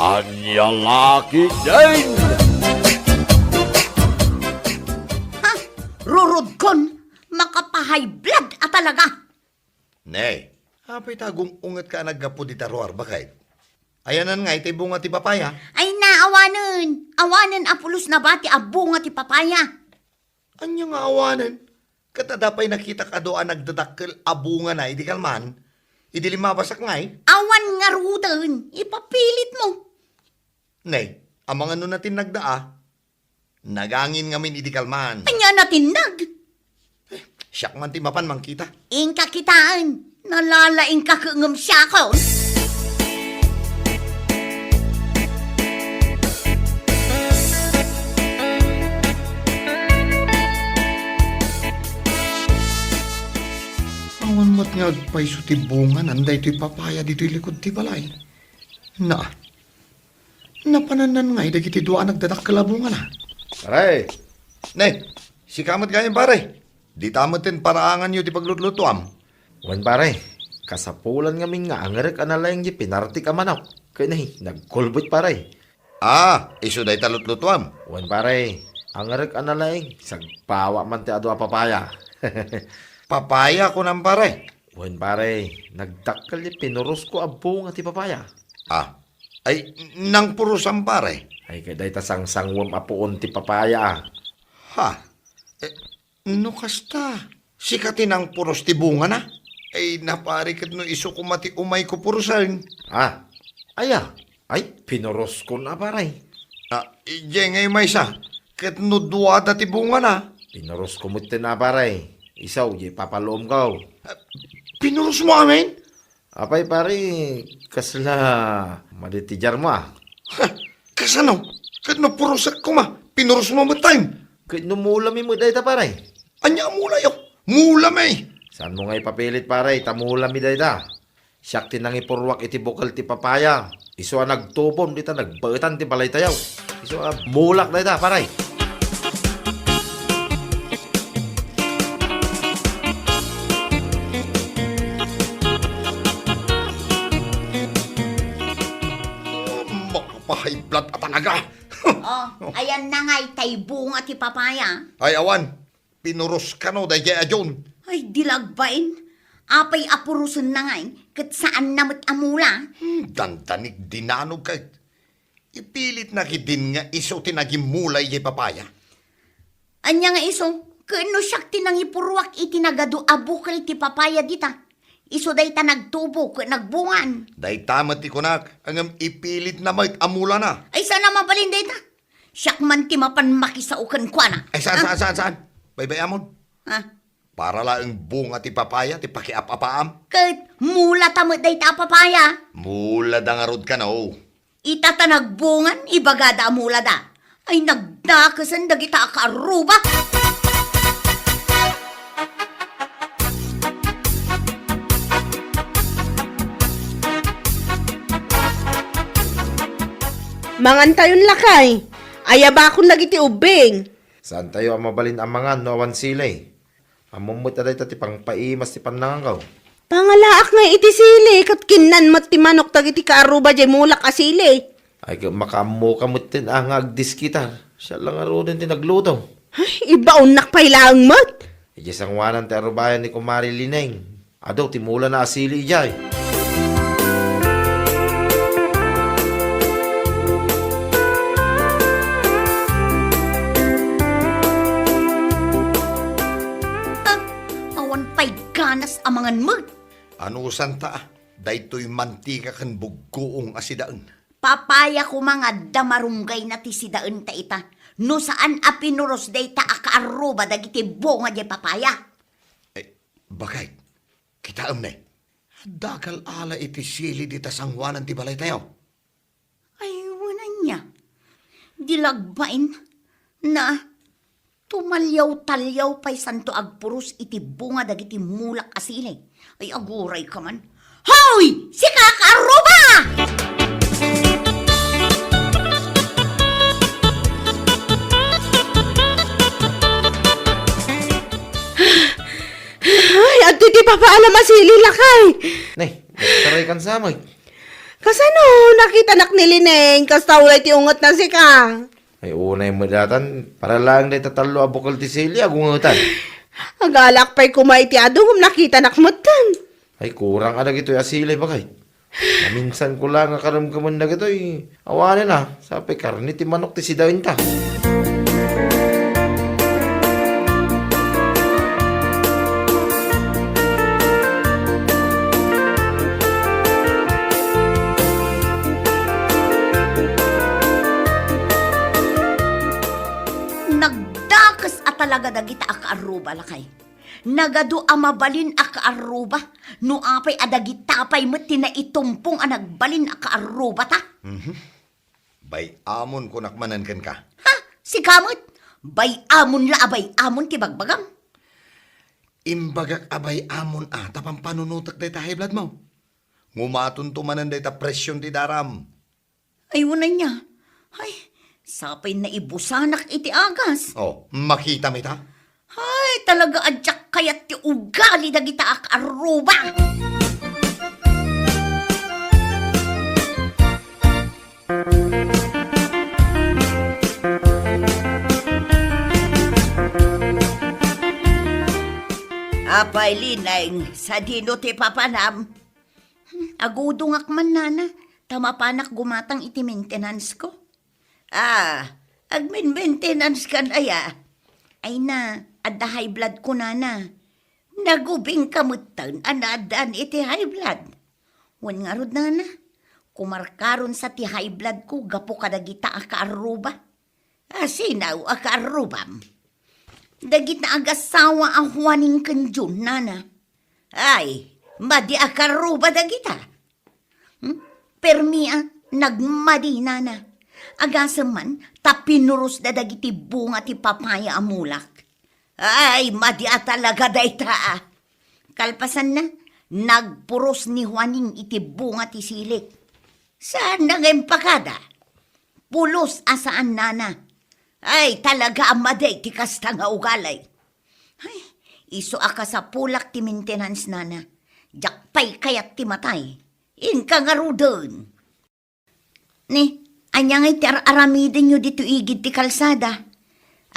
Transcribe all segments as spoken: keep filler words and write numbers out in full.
Ania la ketdin? Ha? Rurodkon, makapahay blood a talaga. Ne, apay ta agung-ungetka a naggapu dita ruar, baket? Ayanan nga itay bunga ti papaya? Ay, naawanen. Awanen a pulos nabati a bunga ti papaya. Ania nga awanen? Ket adda pay nakitak adu a nagdadakkel a bungana idi kalman, idi limmabasak ngay? Awan ngaruden, ipapilitmo. Ne, amangan no natinnagda a. Nagangin ngamin idi kalman. Ania natinnag? Eh, siak man ti mapan mangkita. Inka kitaen. Nalalaingka ket ngem siakon. Awan met nga agpayso ti bunganan daytoy papaya ditoy likud ti balay. Na, napanannan ngay dagiti dua a nagdadakkel a bungana. Pare! Ne, sika met gayam, pare. Dita metten paraanganyo ti paglutlutuam. Wen, pare, kasapulan ngamin nga angerek a nalaing ti pinartik a manok. Ket ne, nagkulbet, pare. Ah, isu dayta lutlutuam? Wen, pare, angerek a nalaing, sagpawak man ti adu a papaya. Papaya, kunam, pare? Wen, pare, nagdakkel ti pinurosko a bunga ti papaya. Ah, ay, nangpurosan, pare? Ay, ket dayta sangsangwem a puon ti papaya, a. Ha? Eh, no kasta, sika ti nangpuros ti bungana? Ay, na, pare, ket no isu koma ti umayko purosen. Ah, aya? Ay, pinuroskon a, pare. Ah, idiay ngay maysa, ket no duada ti bungana? Pinurosko metten a, pare. Isu, diay papaluomko. Ah, pinurosmo amin? Apay, pare, kasla maditidiarmo, a? Ha? Kasano? Ket no purosek koma, pinurosmo metten? Ket no mulami met dayta, pare? Ania a mulayo? Mulami! Saanmo nga ipapilit, pare, ta mulami dayta. Siak ti nangipurruak iti bukel ti papaya. Isu a nagtubom dita nagbaetan ti balaytayo. Isu a mulak dayta, pare. Makapahay blood a talaga. Oh, ayanna ngay tay bunga ti papaya. Ay, awan. Pinuros kano daydiay a June. Ay, di lagbain. Apay a purosenna ngay, ket saanna met a mula? Hmm, dandanig dinanog ket. Ipilitna ketdin nga isu ti nagimmula idiay papaya. Ania nga isu? Ket no siak ti nangipurruak iti nagadu a bukel ti papaya dita, isu dayta nagtubo ket nagbungan. Dayta met ti kunak, ngem ipilitna met a mulana. Ay, saan a mabalin dayta? Siak man ti mapan makisao kenkuana. Ay, saan, ah, saan, saan, saan? Baybay-amon. Ah. Para laeng bunga ti papaya ti pakiap-apaam. Ket mulata met dayta a papaya. Mulada ngarud kano. Ita ta nagbungan, ibagada a mulada. Ay, nagdakesen dagita a kaarruba. Mangantayon, lakay. Ayabakon dagiti ubbing. Saantayo a mabalin a mangan no awan sili? Ammom met a dayta ti pangpaimas ti pannanganko. Pangalaak ngay iti sili, ket kinnan met ti manok dagiti kaarruba diay mulak a sili. Ay, ket makaammoka metten a nga agdiskitar. Siak la ngaruden ti nagluto. Ay, ibaonnak pay laeng met. Idiay sangoanan ti arrubayan ni Kumare Lineng. Adu ti mulana a sili idiay. Ah, awan pay ganas a mangan met. Anusanta, daytoy mantika ken buggoong a sidaen. Papaya koma nga adda marunggayna ti sidaenta ita, no saan a pinuros dayta a kaarruba dagiti bunga diay papaya. Eh, baket, kitaem ne, adda agal-ala iti sili dita sangoanan ti balaytayo. Ay, wen ania? Di lagbain, na, tumaliaw-taliaw pay santo agpuros iti bunga dagiti mulak a sili. Ay, aguray ka man. Hoy! Sika, kaarruba! Ay, adtoy ti papaalam a sili, lakay. Ne, nagtaray kan samay. Kasano? Nakitanak ni Lineng, kasta ulay ti ungetna sika. Ay, unay met daytan, para laeng dayta tallo a bukel ti sili, agungetan. Agalak pay koma iti adu, ngem nakitanak metten. Ay, kurang a dagitoy a sili, bagay. Naminsan ko la nga karemkemen dagitoy. Awanen a, sapay karne ti manok ti sidaenta. Nagdakes a talaga dagita a kaarruba, lakay. Nagadu a mabalin a kaarruba, no apay a dagita pay met ti naitumpong a nagbalin a kaarrubata. Mhm. Bay-amon kunak manen kenka. Ha? Sika met? Bay-amon la a bay-amon ti bagbagam. Imbagak a bay-amon a ta pampanunotek dayta high blood mo. Ngumatonto manen dayta presyon ti daram. Ay, wen ania. Ay, sapay naibusanak iti agas. Oh, makitam ita? Ay, talaga a diak kayat ti ugali dagita a kaarruba. Apay, Lineng, sadino ti papanam? Hmm, agudongak man, nana, ta mapanak gumatang iti maintenance ko. Ah, agmin-maintenance kan aya? Ay na, adda high blood ko, nana. Nagubingka metten a naaddaan iti high blood. Wen ngarud, nana, kumarkaron sa ti high blood ko gapu kadagita a kaarruba. Asinaw a kaarrubam? Dagita agassawa a Juaning ken Jun, nana. Ay, madi a kaarruba dagita. Hmm? Permi a, nagmadi, nana. Agasem man, ta pinurosda dagiti bunga ti papaya a mulak. Ay, madi a talaga dayta a. Kalpasanna, nagpuros ni Juaning iti bunga ti silik. Saan na nga impakada? Pulos a saan, nana. Ay, talaga a madi ti kasta nga ugali. Ay, isu a kasapulak ti maintenance, nana. Diak pay kayat ti matay. Inka ngaruden. Ni, ania ngay ti ar-aramidenyo ditoy igid ti kalsada?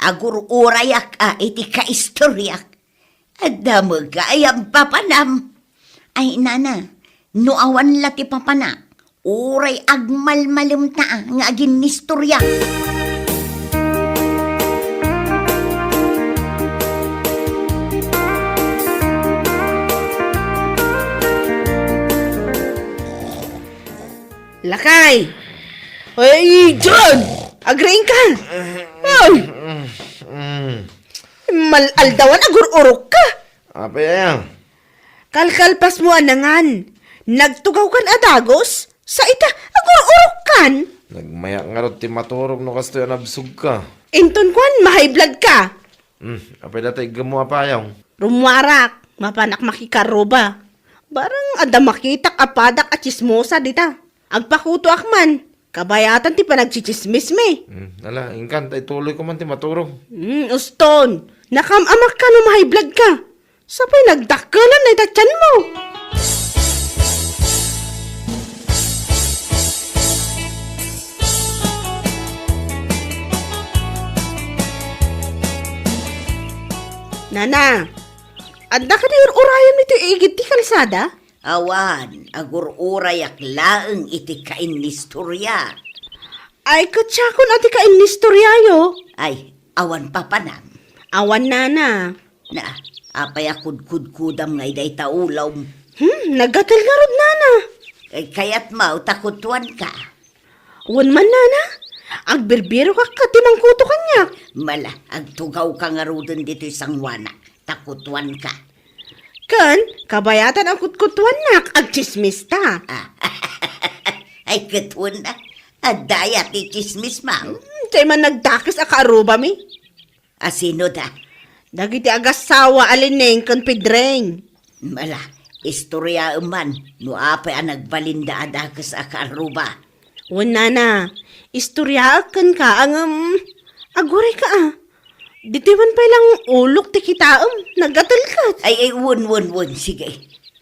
Agur-urayak a iti kaistoriak. Adda met gayam papanam. Ay, nana, no awan la ti papanak, uray agmalmalemta nga aginnistoria. Lakay! Ay, John! Agriingka! Ay! Mm. Mal-aldawan, agur-urok ka! Apay aya? Kalkalpas mo a nangan. Nagtugaw kan a dagus? Sa ita, agur-urok kan! Nagmayak ngarud ti maturog no kastoy a nabsog ka. Inton kuan, ma-high blood ka! Hmm, apay data iggemmo a payong? Rummuarak, mapanak makikarruba. Barang adda makitak a padak a tsismosa dita. Agpakutoak man, kabayatan ti panagtsitsismismi. Hmm, ala, inkan, ta ituloy ko man ti maturog. Hmm, uston, nakam-amak ka no ma-high blood ka. Sapay nagdakkelan na ita tianmo. Nana, adda kadi ur-urayam iti igid ti kalsada? Awan, agur-urayak laeng iti kainnistoriak. Ay, ket siakon a ti kainnistoriayo. Ay, awan papanam. Awan, nana. Na, apay a kudkudkudam ngay dayta ulom? Hmm, nagatel ngarud, nana. Ay, kayat maw ta kutuanka? Wen man, nana. Agbirbirokak ket ti mangkuto kaniak. Mala, agtugawka ngaruden ditoy sangoanak, ta kutuanka. Ken, kabayatan a kutkutuannak, agtsismista. Ah, ay, kutuan na. Adda aya ti tsismis, maw? Hmm, diay man nagdakes a kaarrubami. A sino da? Dagiti agassawa a Lineng ken Pedreng. Mala, istoryaem man no apay a nagbalinda a dakes a kaarruba. Wen, nana, istoryaek kenka, ngem agurayka a. Ditoy man pay lang ulok ti kitaem, nagatelket. Ay, ay, wen, wen, wen, sige.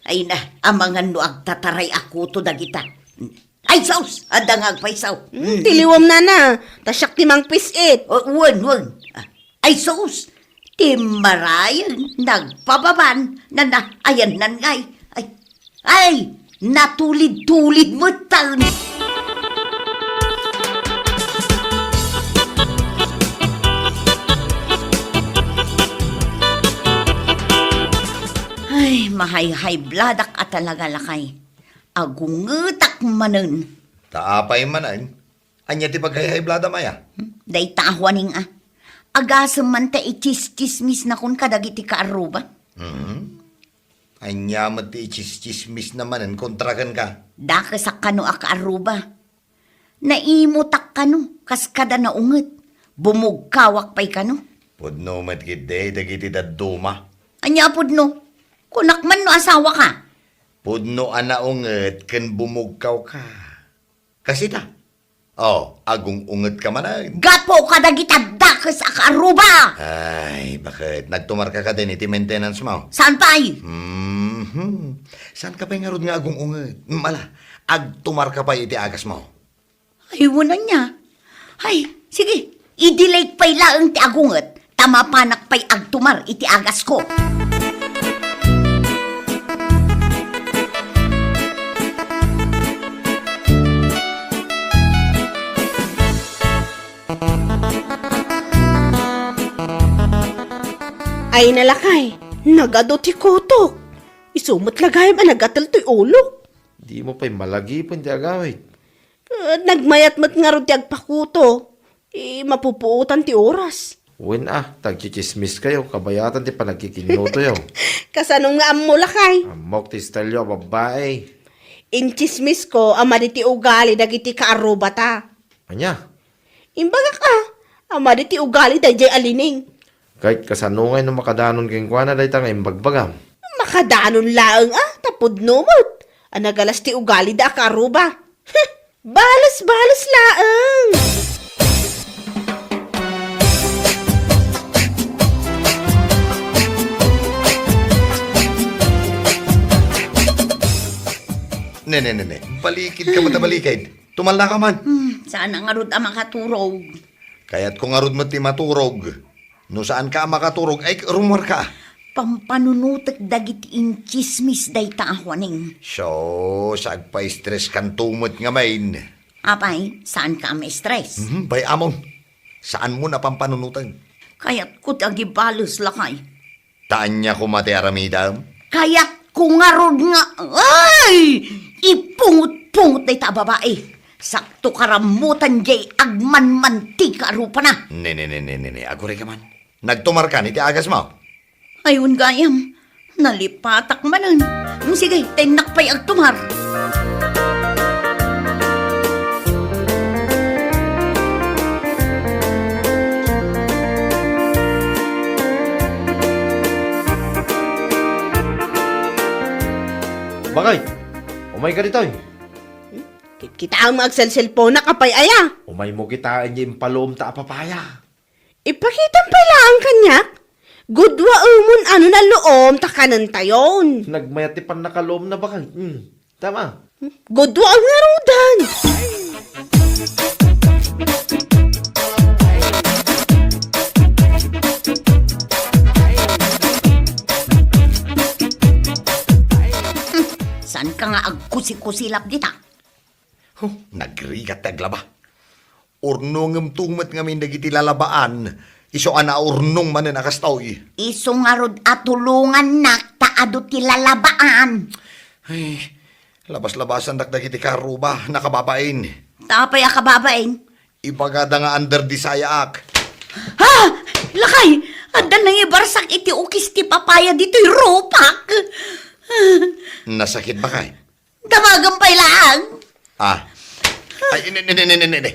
Ay na, amangan no agtataray a kuto dagita. Ay, sus! Adda nga agpayso. Hmm, hmm. Ti liwem, nana. Ta siak ti mangpis-it. O, wen, wen. Ah, ay, sus! Ti marayen, nagpababan, nana, ayan nan ngay. Ay, ay, natulid-tulid metten. Ay, mahay-high blood-ak a talaga, lakay. Agungetak manen. Ta apay manen? Ania ti pag-high-high blood-am aya? Hmm? Dayta a Juaning a. Agasem man ta ichischismisnakon kadagiti kaarruba. Hmm? Ania met ti ichischismisna manen kontra kenka? Dakesak kano a kaarruba. Naimutak kano, kas kada naunget. Bumugkawak pay kano. Pudno met ketdi dagiti dadduma. Ania a pudno? Kunak man no asawaka. Pudno a naunget ken bumugkawka. Kasita? Oh, agung-ungetka manen. Gapu kadagiti dakes a kaarruba! Ay, baket? Nagtumarka kadin iti maintenance mo? Saan pay? Mhm. Saanka pay ngarud nga agung-unget? Mm, ala, agtumarka pay iti agas mo. Ay, wen ania. Ay, sige, i-delay pay laeng ti agunget, ta mapanak pay agtumar iti agasko. Ay, nalakay, nagadu ti kutok. Isu met la gayam a nagatel toy ulok. Dimo pay malagipen ti agawid. Eh, nagmayat met ngarud ti agpakuto. Eh, mapupuotan ti oras. Wen a, ta agtsitsismiskayo, kabayatan ti panagkikinnutoyo. Kasano nga ammo, lakay? Ammok ti style-yo a babbai. Intsismisko a madi ti ugali dagiti kaarrubata. Ania? Imbagak a, a madi ti ugali daydiay a Lining. Ket kasano ngay no makadanon kenkuana dayta nga imbagbagam? Makadanon laeng a, ta pudno met a nagalas ti ugalida a kaarruba. Heh, bales-bales laeng. Ne, ne, ne, ne. Balikid ka met a balikid. Tumalnaka man. Hmm, saan ngarud a makaturog. Kayatko ngarud met ti maturog. No saanka a makaturog, ay, rumuarka. Pampanunotek dagiti intsismis dayta a Juaning. Sus, agpa-stress kanto met ngamin. Apay, saanka a ma-stress? Mhm, bay-amon. Saanmo a pampanunoten. Kayatko ti agibales, lakay. Ta ania koma ti aramidem? Kayatko ngarud nga, ay! Ipungot-pungot dayta a babai. Sakto karammutan jay agmanmantika a rupana. Ne, ne, ne, ne, ne, ne. Agurayka man. Nagtumarkan iti agasmo? Ay, wen gayam. Nalipatak manen. Mm, sige, tennak pay agtumar. Bakit? Umayka ditoy. Kit-, kitaem nga agselselponak, apay aya? Umaymo kitaen ti impalomta a papaya. Ipakitam pay laeng kaniak. Gudua umon ano nalloom ta kanentayon. Nagmayat ti pannakaloomna, bakit? Hmm. Tama. Gudua ngarudan. Hmm, saanka nga agkusikusilap dita? Huh, nagrigat ti aglaba. Urnongemto met ngamin dagiti lalabaan, isu a naurnong manen a kastoy. Isu ngarud a tulongannak ta adu ti lalabaan. Ay, labas-labasandak dagiti kaarruba, nakababain. Ta apay a kababain? Ibagada nga under the sayaak. Ha! Lakay! Adda nangibarsak iti ukis ti papaya ditoy rupak! Nasakit, bakay? Damagan pay laang. Ah. Ay, ne, ne, ne, ne, ne, ne.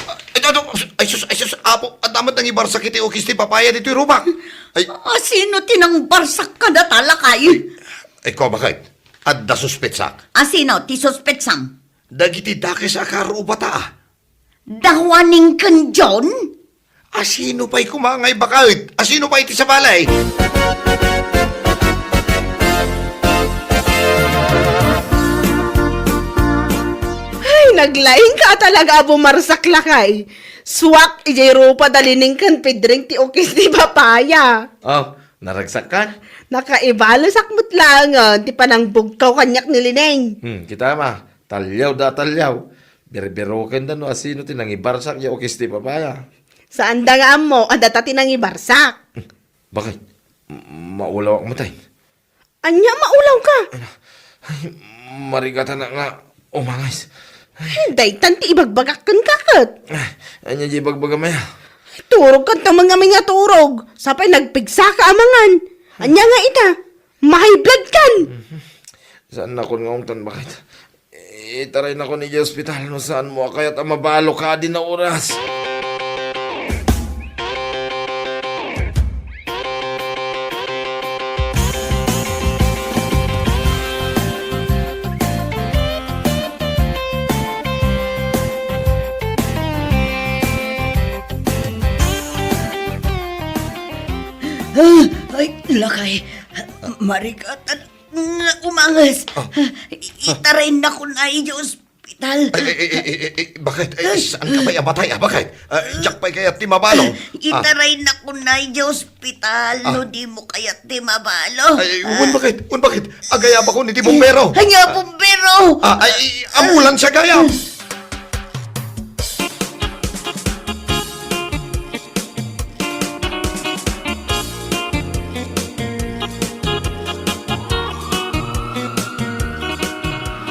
Ay, ito, ito. Ay, sus, ay, sus, apo. Adda met nangibarsak iti ukis ti papaya ditoy rupak. Ay. Ah, sino ti nangbarsak kadata, lakay? Ay, kua, bakit? Adda suspetsak. Ah, sino ti suspetsam? Dagiti dakes a kaarrubata, ah. Da Juaning ken John? A sino pay koma ngay, bakit? A sino pay ti sabali? Ay, Naglaingka talaga a bumarsak, lakay. Suak, ijay rupa da Lining ken Pedring ti ukis ti papaya. Oh, naragsakkan? Nakaibalusak met laengen ti panangbugkaw kaniak ni Lining. Hmm, kita ma, talliaw da talliaw. Birbiroken da no asino ti nangibarsak ya ukis ti papaya. Saan da nga ammo, adda ta ti nangibarsak. Bakit? M-, maulawak mo, tay? Ania maulawka? Ay, marigatan nga umangis. Ay, daytan ti ibagbagak kenka ket. Ay, ania di ibagbagam aya? Turog kanto man ngamin nga turog. Sapay nagpigsaka a mangan. Ania nga ita? Mahay blood kan. Saan nakon nga ungtan, bakit? Itaraynakon idiay ospital no saanmo a kayat a mabalo kadi nga oras. Ah, ay, lakay. Marigatan nga umangis. Ah. Itaraynakon idiay ospital. Ay, ay, ay, ay, ay, ay, bakit? Ay, saan ka pay a matay, ah? Bakit? Ah, diak pay kayat ti mabalo. Ah. Itaraynakon idiay ospital, ah, no dimo kayat ti mabalo. Ay, ay, wen bakit? Wen bakit? Agayabakon iti bumbero. Ania bumbero? Ah, ay, ay, ambulansya gayam.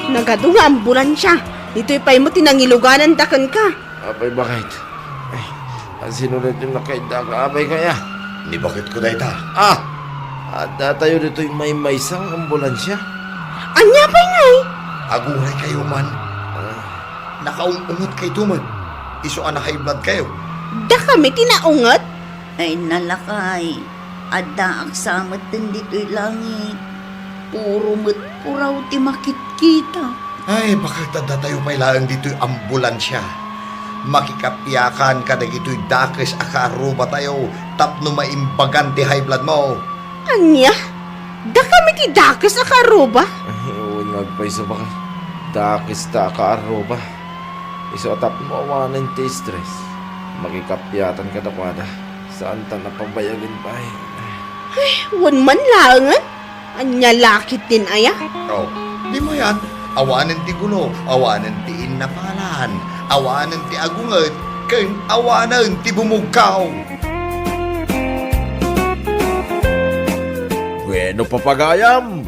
Nagadu nga ambulansya. Ditoy pay met ti nangilugananda kenka. Apay, bakit? Ay, asino daytoy nakaidda ka, apay kaya? Ni bakit ko dayta? Ah! Adda tayo ditoy maymaysa nga ambulansya. Ania pay ngay? Aguray kayo man. Ah. Nakaung-unget kayto man. Isu a na-high blood kayo. Dakami ti naunget? Ay, nalakay. Addaak sa metten ditoy langit. Puro met puraw ti makitkita. Ay, bakit adda tayo pay laeng ditoy ambulansya? Makikapiakan kadagitoy dakes a kaarruba tayo tapno maimbagan ti high blood mo. Ania? Dakami ti dakes a kaarruba? Ay, wen nga agpayso, bakit? Dakes ta a kaarruba. Isu a tapno awanen ti stress. Makikapiatan kadakuada. Saanta a pabayagen pay. Ay, wen man laengen. Ania la ketdin aya? Oh, di mayan, awanen ti gulo, awanen ti innapalan, awanen ti agunget, ken awanen ti bumugkaw. Bueno, papagayam,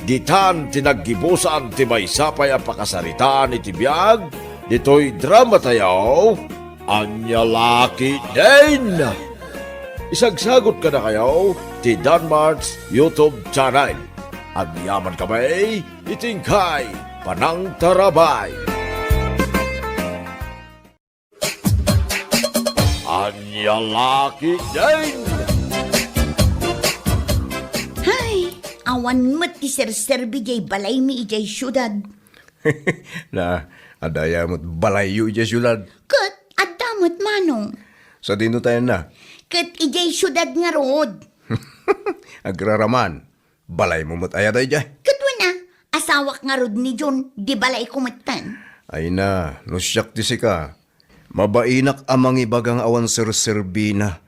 ditan ti naggibusan ti maysa pay a pakasaritaan iti biag ditoy drama tayo. Ania la ketdin? Isagsagut kadakayo ti Danmart's YouTube channel. Agyamankami iti inkay panangtarabay. Ania la ketdin? Hay, awan met ti serserbi diay balaymi idiay siudad. Na, adda aya met balayyo idiay siudad? Ket adda met, manong. Sadino tayan na? Ket idiay siudad ngarud. Agraraman, balaymo met aya daydiay? Ket wen a, asawak ngarud ni John, di balayko metten. Ay na, no siak ti sika, mabainak a mangibaga nga awan serserbina.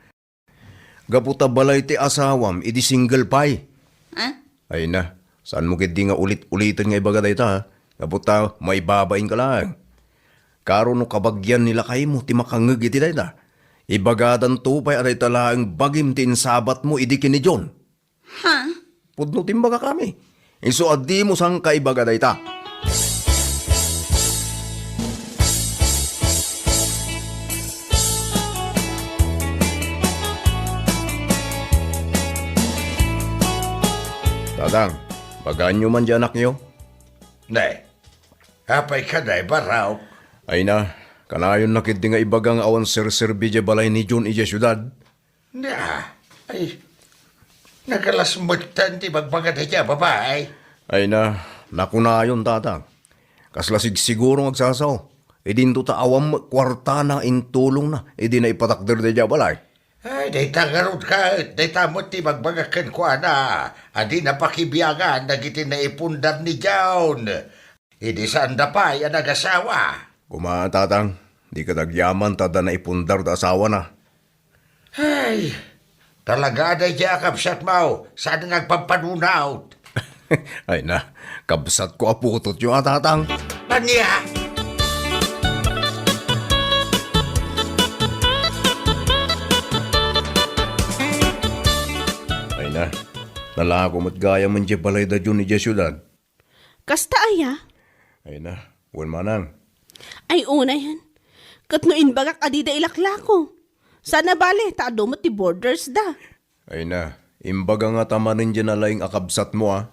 Gapu ta balay ti asawam idi single pay. Ha? Ay na, saanmo ketdi nga ulit-uliten nga ibaga dayta, ha? Gapu ta maibabainka laeng. Karo no kabagian ni lakaymo ti makangngeg iti dayta, ibagadanto pay a dayta laeng bagim ti insabatmo idi ken ni John. Ha? Pudno ti imbagakami. Isu a dimo sangkaibaga dayta. Tatang, bagaanyo man di anakyo? Ne, apay ka, Nay Barok? Ay na, kanayon na ketdi nga ibaga nga awan serserbi di balay ni John idiay siudad. Na, ay, nakalasmetan ti bagbaga dayta a babai. Ay na, nakunayon, tatang. Kasla sigsiguro nga agsasao. Idinto ta awan met kuartana intulongna idi naipatakder dayta a balay. Ay, dayta ngarud ket, dayta met ti bagbaga kenkuana a di napakibiangan dagiti naipundar ni John. Idi saanda pay a nagasawa. Kuma, tatang, di ka agyaman ta adda naipundar da asawana. Ay, talaga daydiay a kabsatmo, saan nga agpampanunot. Ay na, kabsatko a putotyo a, tatang. Ania? Ay na, nalako met gayam idiay balayda idiay siudad. Kasta aya? Ay na, wen manang. Ay, unayen. Ket no imbagak a dida ilaklako. Saan a bale, ta adu met ti borders da. Ay na, imbaga ngata manen diay nalaing a kabsatmo, a.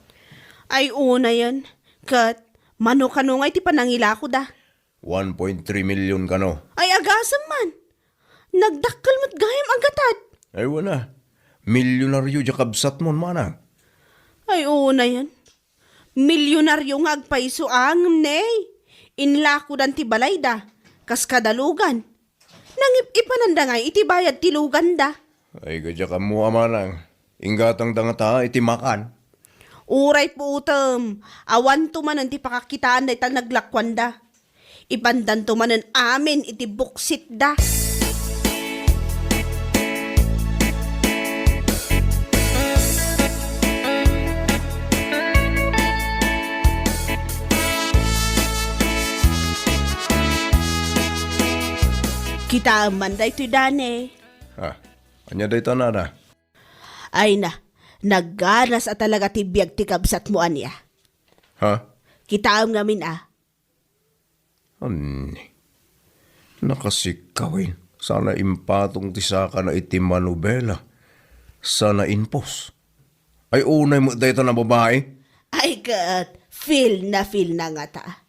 Ay, unayen. Ket, mano kano nga iti panangilakoda? One point three million kano. Ay, agasem man. Nagdakkel met gayam a gatad. Ay, wen a. Milyonaryo diay kabsatmo, manang. Ay, unayen. Milyonaryo nga agpayso a ngem ne, inlakodan ti balayda, kas kada lugan. Nangip-ipananda ngay iti bayad ti luganda. Ay, kadiak ammo a manang, inggatangda ngata iti makan. Uray puotem, awanto manen ti pakakitaan dayta naglakuanda. Ipandanto manen amin iti buksitda. Kitaem man daytoy, Dane. Ah, ania dayta, nana? Ay na, nagganas a talaga ti biag ti kabsatmo, ania? Ha? Kitaem ngamin a. Anni? Nakasikkawen, sana impatong ti sakana iti manubela. Sana impos. Ay, unay met dayta a babai? Ay ket, feel na feel na ngata.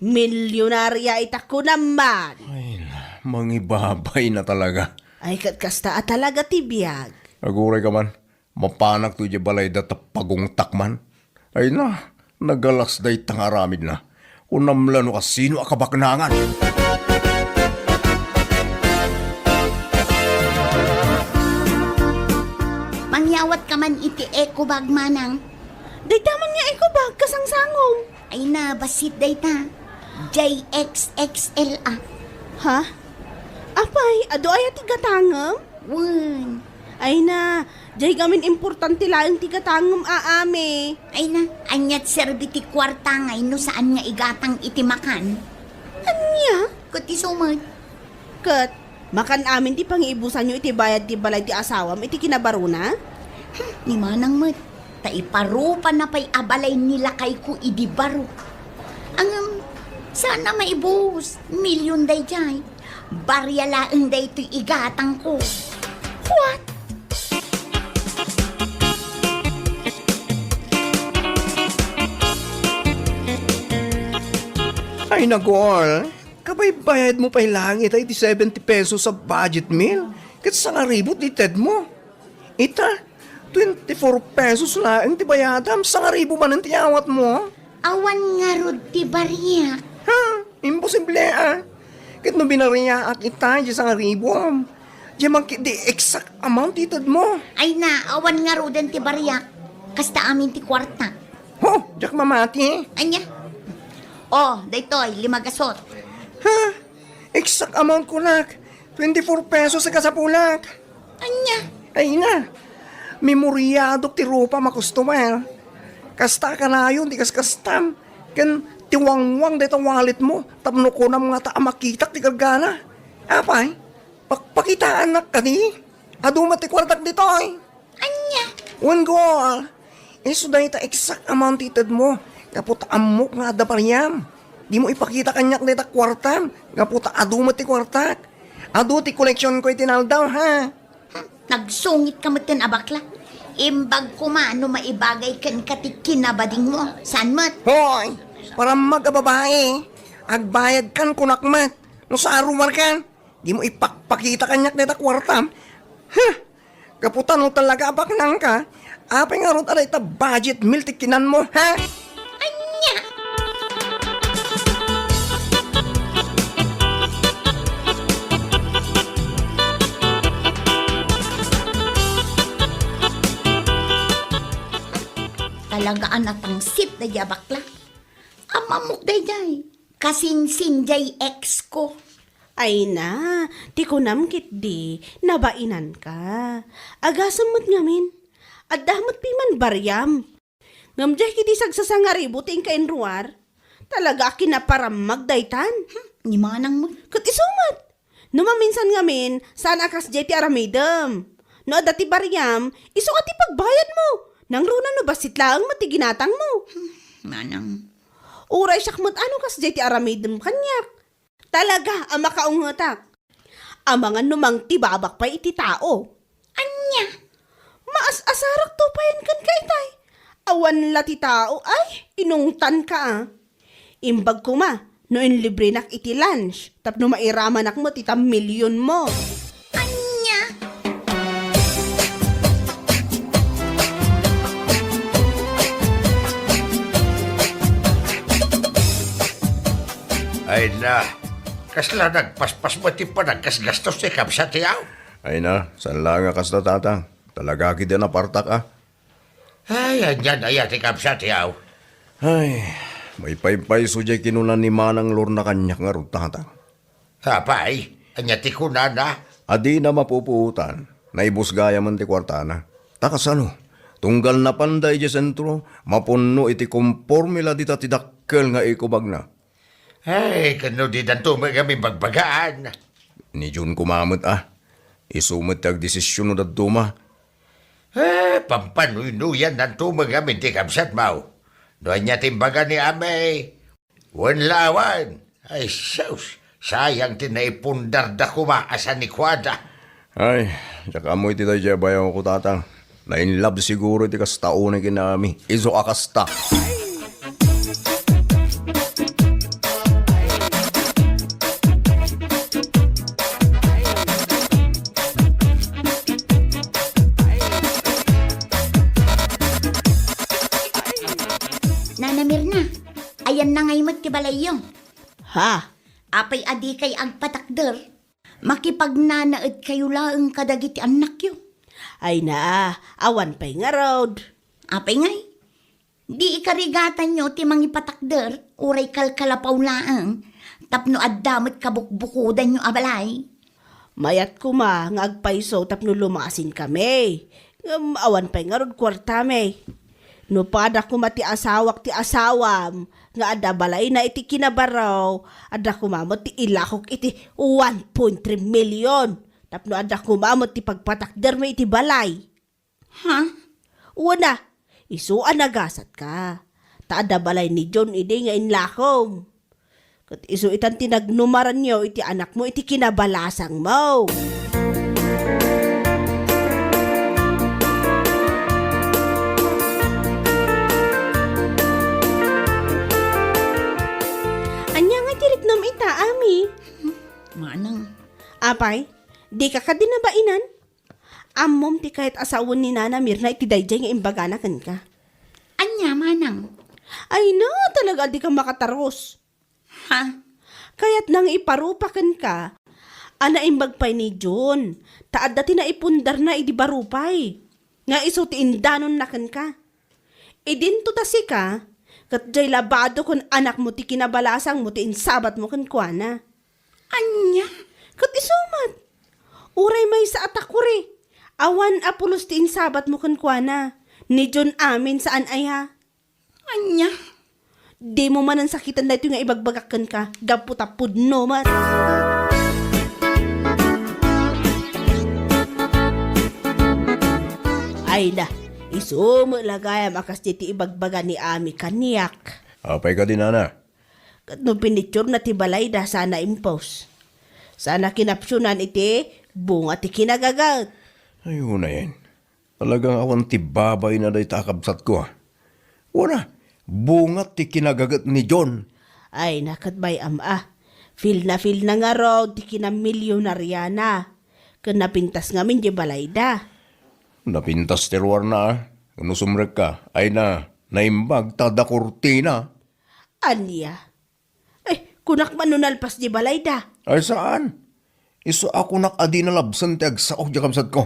Milyonarya ita kunam man. Ay na, mangibabay na talaga. Ay ket kasta a talaga ti biag. Aguray ka man. Mapanakto idiay balayda ta pagungtak man. Ay na, nagalas dayta nga aramidna. Kunam la no kasino a kabaknangan. Mangyawat ka man iti eco bag, manang. Dayta man nga eco bag, kasangsangom. Ay na, bassit dayta. J X X L a. Ha? Apay, adu aya ti gatangem? Wen. Ay na, jay gamin importante laeng ti gatangem a, ami. Ay na, aniat serbi ti kuarta ngay no saan nga igatang iti makan? Ania? Ket isu met. Ket, makan amin ti pangiibusanyo iti bayad ti balay ti asawam iti kinabarona? Hmm, ni manang met, ta iparupana pay a balay ni lakayko idi baro. Ngem, saan a maibus, milyon daydiay. Baria laeng daytoy igatangko. What? Ay, nagol. Kabaybayadmo pay laeng ita iti seventy pesos a budget meal, ket sangaribu ti tedmo. Ita, twenty-four pesos laeng ti bayadam, sangaribu manen ti awatmo. Awan ngarud ti bariak. Ha? Imposible, a. Ket no binariaak ita, di sangaribuam. Di man ket di exact amount ti tedmo. Ay na, awan ngaruden ti bariak. Kasta amin ti kuarta. Ho, diak mamati. Ania? Oh, daytoy, lima gasot. Ha? Exact amount kunak. Twenty-four pesos a kasapulak. Ania? Ay na. Memoriadok ti rupam a customer. Kasta kanayon ti kaskastam. Ken ti wangwang dayta walletmo. Tapno kunam ngata a makitak ti gargana. Apay? Pakpakitaannak kadi? Adu met ti kuartak ditoy. Ania? Wen, Gol. Isu dayta exact amount ti tedmo. Gapu ta ammok nga adda pariam. Dimo ipakita kaniak dayta kuartam. Gapu ta adu met ti kuartak. Adu ti koleksionko iti naldaw, ha? Hmm, nagsungit ka metten a bakla. Imbag koma no maibagay kenka ti kinabadingmo. Saan met? Hoy! Parammag a babai. Agbayadkan kunak met. No sarumarkan. Dimo ipakpakita kaniak dayta kuartam. Huh! Gapu ta no talaga a baknangka, apay ngarud a dayta budget meal ti kinanmo, ha? Ania? Talaga a natangsit daydiay a bakla. Ammok daydiay. kasinsin jay ex ko. Ay na, ti kunam ketdi, nabainanka. Agasem met ngamin, adda met piman bariam. Ngem jay ketdi sagsasangaribu ti inka inruar, talaga a kinaparammag daytan. Hmm, ni Manang met. Ket isu met. No maminsan ngamin, saan a kasdiay ti aramidem. No adda ti bariam, isu a ti pagbayadmo. Nangruna no bassit laeng met ti ginatangmo. Hmm, Manang. Uray siak met a no kasdiay ti aramidem kaniak. Talaga a makaungetak. Amangan no mangtibabak pay iti tao. Ania? Maas-asarakto payen kenka itay. Awan la ti tao, ay, inungtanka a. Imbag koma no inlibrenak iti lunch tapno mairamanak met ita milionmo. Ania? Ay na, kasla nagpaspas met ti panaggasgastos ti kabsat ti aw? Ay na, saan laeng a kasta, Tatang. Talaga ketdi a napartak a. Ay, anian aya ti kabsat ti aw? Ay, maipaypayso jay kinuna ni Manang Lorna kaniak ngarud, Tatang. Apay, ania ti kunana? A dina mapupuotan, naibus gayamen ti kuartana. Ta kasano, tunggal napanda idiay sentro, mapunno iti komporme la dita ti dakkel nga ikubagna. Ay, ken no didanto met ngamin bagbagaan? Ni John koma met a. Isu met ti agdesisyon no dadduma. Eh, pampanuynuyannanto met ngamin ti kabsatmo. No ania ti imbaga ni Amay? Wen la awan. Ay, sus, sayang ti naipundarda koma a sanikuada. Ay, diak ammo iti daydiay a bayawko, Tatang. Na-in love siguro iti kasta unay ken ni Ami. Isu a kasta. Nana Mirna, ayanna ngay met ti balayyo? Ha? Apay a dikay agpatakder? Makipagnanaedkayo laeng kadagiti annakyo. Ay na, awan pay ngarud. Apay ngay? Di ikarigatanyo ti mangipatakder, uray kalkalapaw laeng, tapno adda met kabukbukodanyo a balay. Mayat koma nga agpayso tapno lumasinkami. Ngem awan pay ngarud kuartami. No pada koma ti asawak ti asawam nga adda balayna iti Kinabarro, adda koma met ti ilakok iti one point three million. Tapno adda koma met ti pagpatakdermi iti balay. Ha? Wen a, isu a nagasatka. Ta adda balay ni John idi nga inlakom. Ket isu itan ti nagnumaranyo iti anakmo iti kinabalasangmo. Ania nga ti riknam ita, Ami? Manang. Apay, dika kadi nabainan? Ammom ti kayat a sawen ni Nana Mirna iti daydiay nga imbagana kenka. Ania, Manang? Ay na, talaga a dika makatarus. Ha? Kayatna nga iparupa kenka a naimbag pay ni John, ta adda ti naipundarna idi barupay, nga isu ti indanonna kenka. Idinto ta sika, ket jay labado ken anakmo ti kinabalasangmo ti insabatmo kenkuana. Ania? Ket isu met, uray maysa a takuri, awan a pulos ti insabatmo kenkuana, ni John amin saan aya. Ania? Dimo manen sakiten daytoy nga ibagbagak kenka, gapu ta pudno met. Ay na, isu met la gayam a kas daytoy ibagbaga ni Ami kaniak. Apay kadi, Nana? Ket no pinitsurna ti balayda, saan a impos. Saan a kinapsionan iti bunga ti kinagaget. Ay, unayen. Talagang awan ti babayna dayta a kabsatko, a. Wen a, bunga ti kinagaget ni John. Ay, na ket bay-am a. Feel na feel na ngarud ti kinamilionariana. Ken napintas ngamin di balayda. Napintas ti ruarna, a. No sumrekka, ay na, naimbag ta adda kurtina. Ania? Eh, kunak man no nalpas di balayda. Ay, saan? Isu a kunak a di nalabsen ti agsao di kabsatko.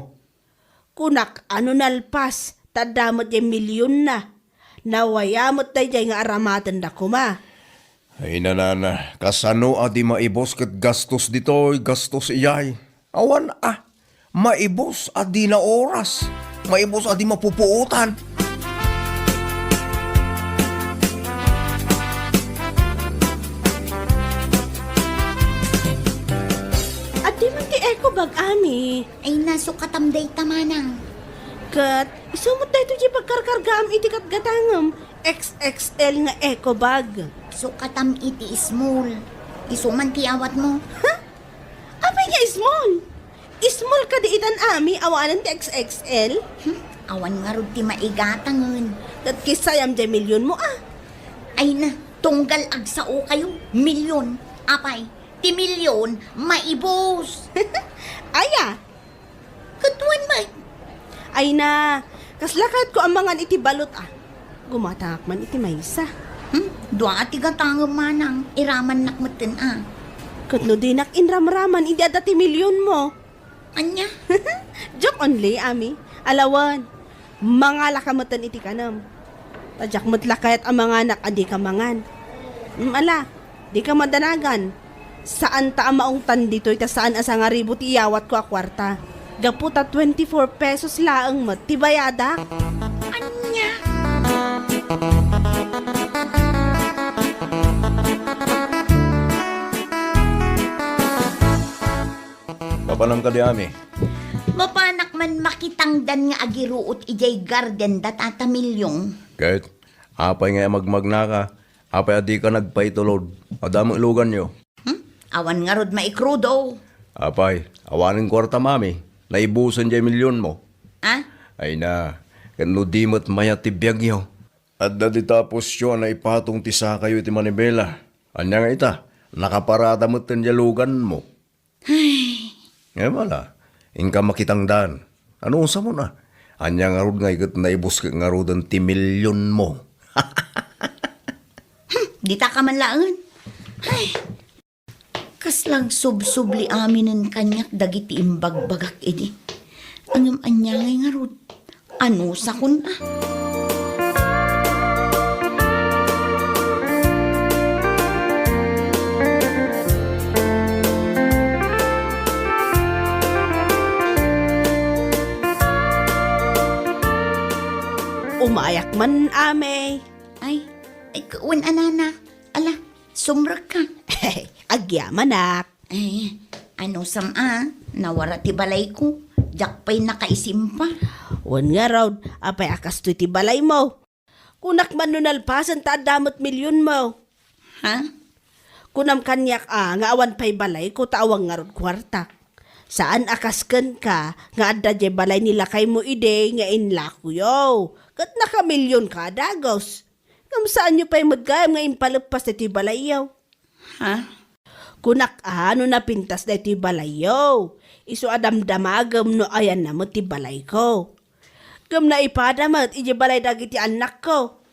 Kunak a no nalpas, ta adda met diay milionna. Nawaya met daydiay nga aramatenda koma. Ay, nanana, kasano a di maibus ket gastos ditoy, gastos iyay? Awan a, maibus a di naoras, maibus a di mapupuotan. Adda man ti eco bag, Ami. Ay, nasukatam dayta, Manang. Ket isu met daytoy ti pagkarkargaam iti gatgatangem, X X L nga eco bag. Sukatam iti small. Isu man ti awatmo. Ha? Apay nga small? Small kadi itan, Ami, awanen ti X X L? Hmm, awan ngarud ti maigatangen. Ket kissayam diay milionmo, a. Ay na, tunggal agsaokayo, milion. Apay, ti milion, maibus. Aya? Ket wen met. Ay na, kasla kayatko a mangan iti balot, a. Gumatangak man iti maysa. Hmm, dua a ti gatangem, Manang, iramannak metten, a. Ket no dinak inramraman idi adda ti milionmo? Ania? Joke only, Ami. Alawen, mangalaka metten iti kanem. Ta diak met la kayat a manganak a dika mangan. Mm, ala, dika madanagan. Saanta a maungtan ditoy ta saan a sangaribu ti iyawatko a kuarta. Gapu ta twenty-four pesos laeng met ti bayadak. Ania? Mapanam kadi, Ami? Mapanak man makitangdan nga agiruot idiay garden da Tata Milyong. Ket, apay nga magmagnaka? Apay a dika nagpaitulod? Adda met luganyo? Hmm? Awan ngarud maikrudo. Apay, awanen kuartam, Ami. Naibusen diay milionmo. Ah? Ay na, ket no di met mayat ti biagyo. Adda dita pusyo a naipatong ti sakayo iti manibela. Ania nga ita, nakaparada metten diay luganmo. Ay. Ngem ala, inka makitangdan. Anusamon a? Ania ngarud nga iket naibus ket ngaruden ti milionmo? Hmm, dita ka man laengen. Ay. Kasla agsubsubli aminen kaniak dagiti imbagbagak idi. Ngem ania ngay ngarud? Anusakon a? Umayak man, Ami. Ay, ay, wen a nana. Ala, sumrekka. Agyamanak. Ay, anusam a, nawara ti balayko. Diak pay nakaisimpa. Wen ngarud, apay a kastoy ti balaymo? Kunak man no nalpasen ta adda met milionmo. Ha? Kunam kaniak a nga awan pay balayko ta awan ngarud kuartak. Saan a kas kenka nga adda diay balay ni lakaymo idi nga inlakoyo. Ket nakamilionka a dagus. Ngem saanyo pay met gayam nga impalpas daytoy balayyo? Ha? Kunak a no napintas daytoy balayyo, isu a damdamagem no ayanna met ti balayko. Ngem naipada met idiay balay dagiti annakko.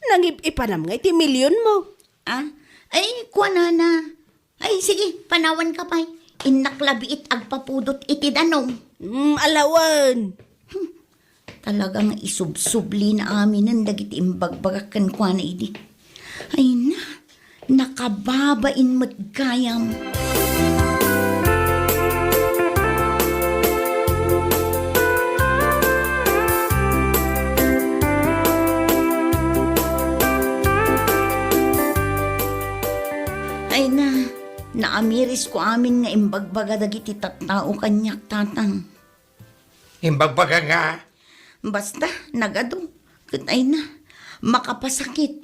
Nangip-ipanam ngay ti milionmo. Ah? Ay, kuanana. Ay, sige, panawanka pay. Innak la biit agpapudot iti danum. Mm, alawan. Hmm. Talaga nga isubsublina aminen dagiti imbagbagak kenkuana idi. Ay na, nakababain met gayam. Ay na, naamirisko amin nga imbagbaga dagiti tattao kaniak, Tatang. Imbagbaga nga? Basta, nagadu. Ket ay na, makapasakit.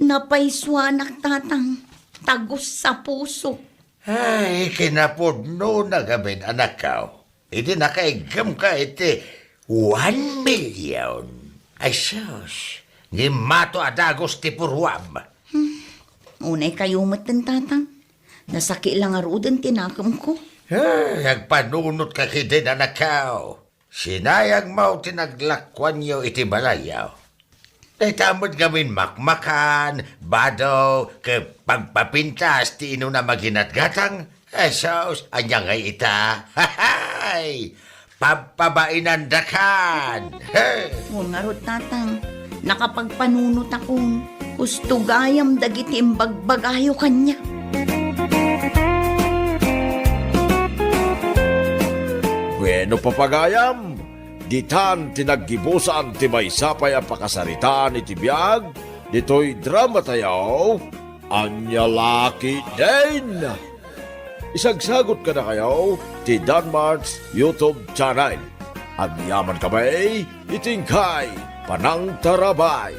Napaysuanak, Tatang. Tagus sa puso. Ay, kinapudno na gamin, anakko. Idi nakaiggemka iti one million. Ay, sus, ngimmato a dagus ti puruam. Hmm, unay kayo met, Tatang. Nasaki la ngaruden ti nakemko. Ay, agpanunotka ketdin, anakko. Sinayangmo ti naglakuanyo iti balayyo. Dayta met ngamin makmakan, bado, ket pagpapintas ti inunam a ginatgatang. Jesus, ania ngay ita? Hay! Pabpabainandakan! He! Ngarud, Tatang, nakapagpanunotakon. Husto gayam dagiti imbagbagayo kaniak. Bueno, papagayam, ditan ti naggibusan ti maysa pay a pakasaritaan iti biag ditoy dramatayo, Ania La Ketdin. Isagsagot kadakayo ti Danmark's YouTube channel. Agyamankami iti inkay panangtarabay.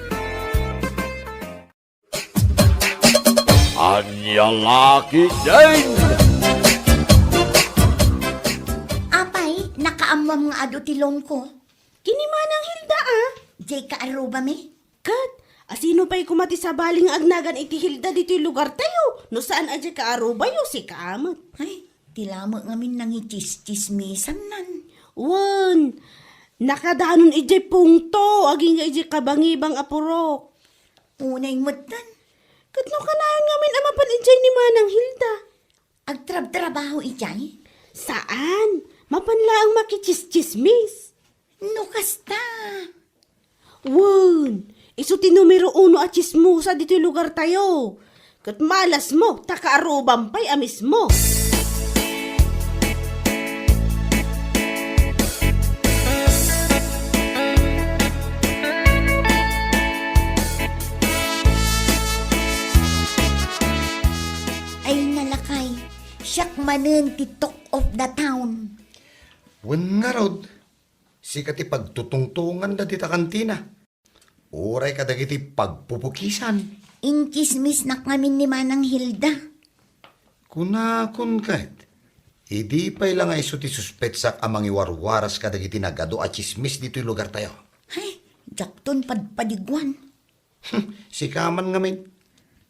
Ania La Ketdin! Apay, nakaammoam nga adu ti loanko? Ken ni Manang Hilda, a? Diay kaarrubami? Ket, asino pay koma ti sabali nga agnagan iti Hilda ditoy lugartayo, no saan a diay kaarubayo, sika met? Ay, ti lamet ngamin nangichischismisannan. Wen, nakadanon idiay pungto, agingga idiay kabangibang a purok. Unay metten. Ket no kanayon ngamin a mapan idiay ni Manang Hilda? Agtrabtrabaho idiay? Saan, mapan laeng makichischismis. No kasta? Wen, isu ti numero uno a chismosa ditoy lugartayo. Ket malasmo, ta kaarrubam pay a mismo. Ay, nalakay, siak manen ti talk of the town. Wen ngarud, sika ti pagtutungtunganda dita kantina. Uray kadagiti pagpupukisan. Inchismisnak ngamin ni Manang Hilda. Kunakon ket, idi pay la nga isu ti suspetsak a mangiwarwaras kadagiti nagadu a chismis ditoy lugartayo. Ay, diakton padpadiguan. Sika man ngamin,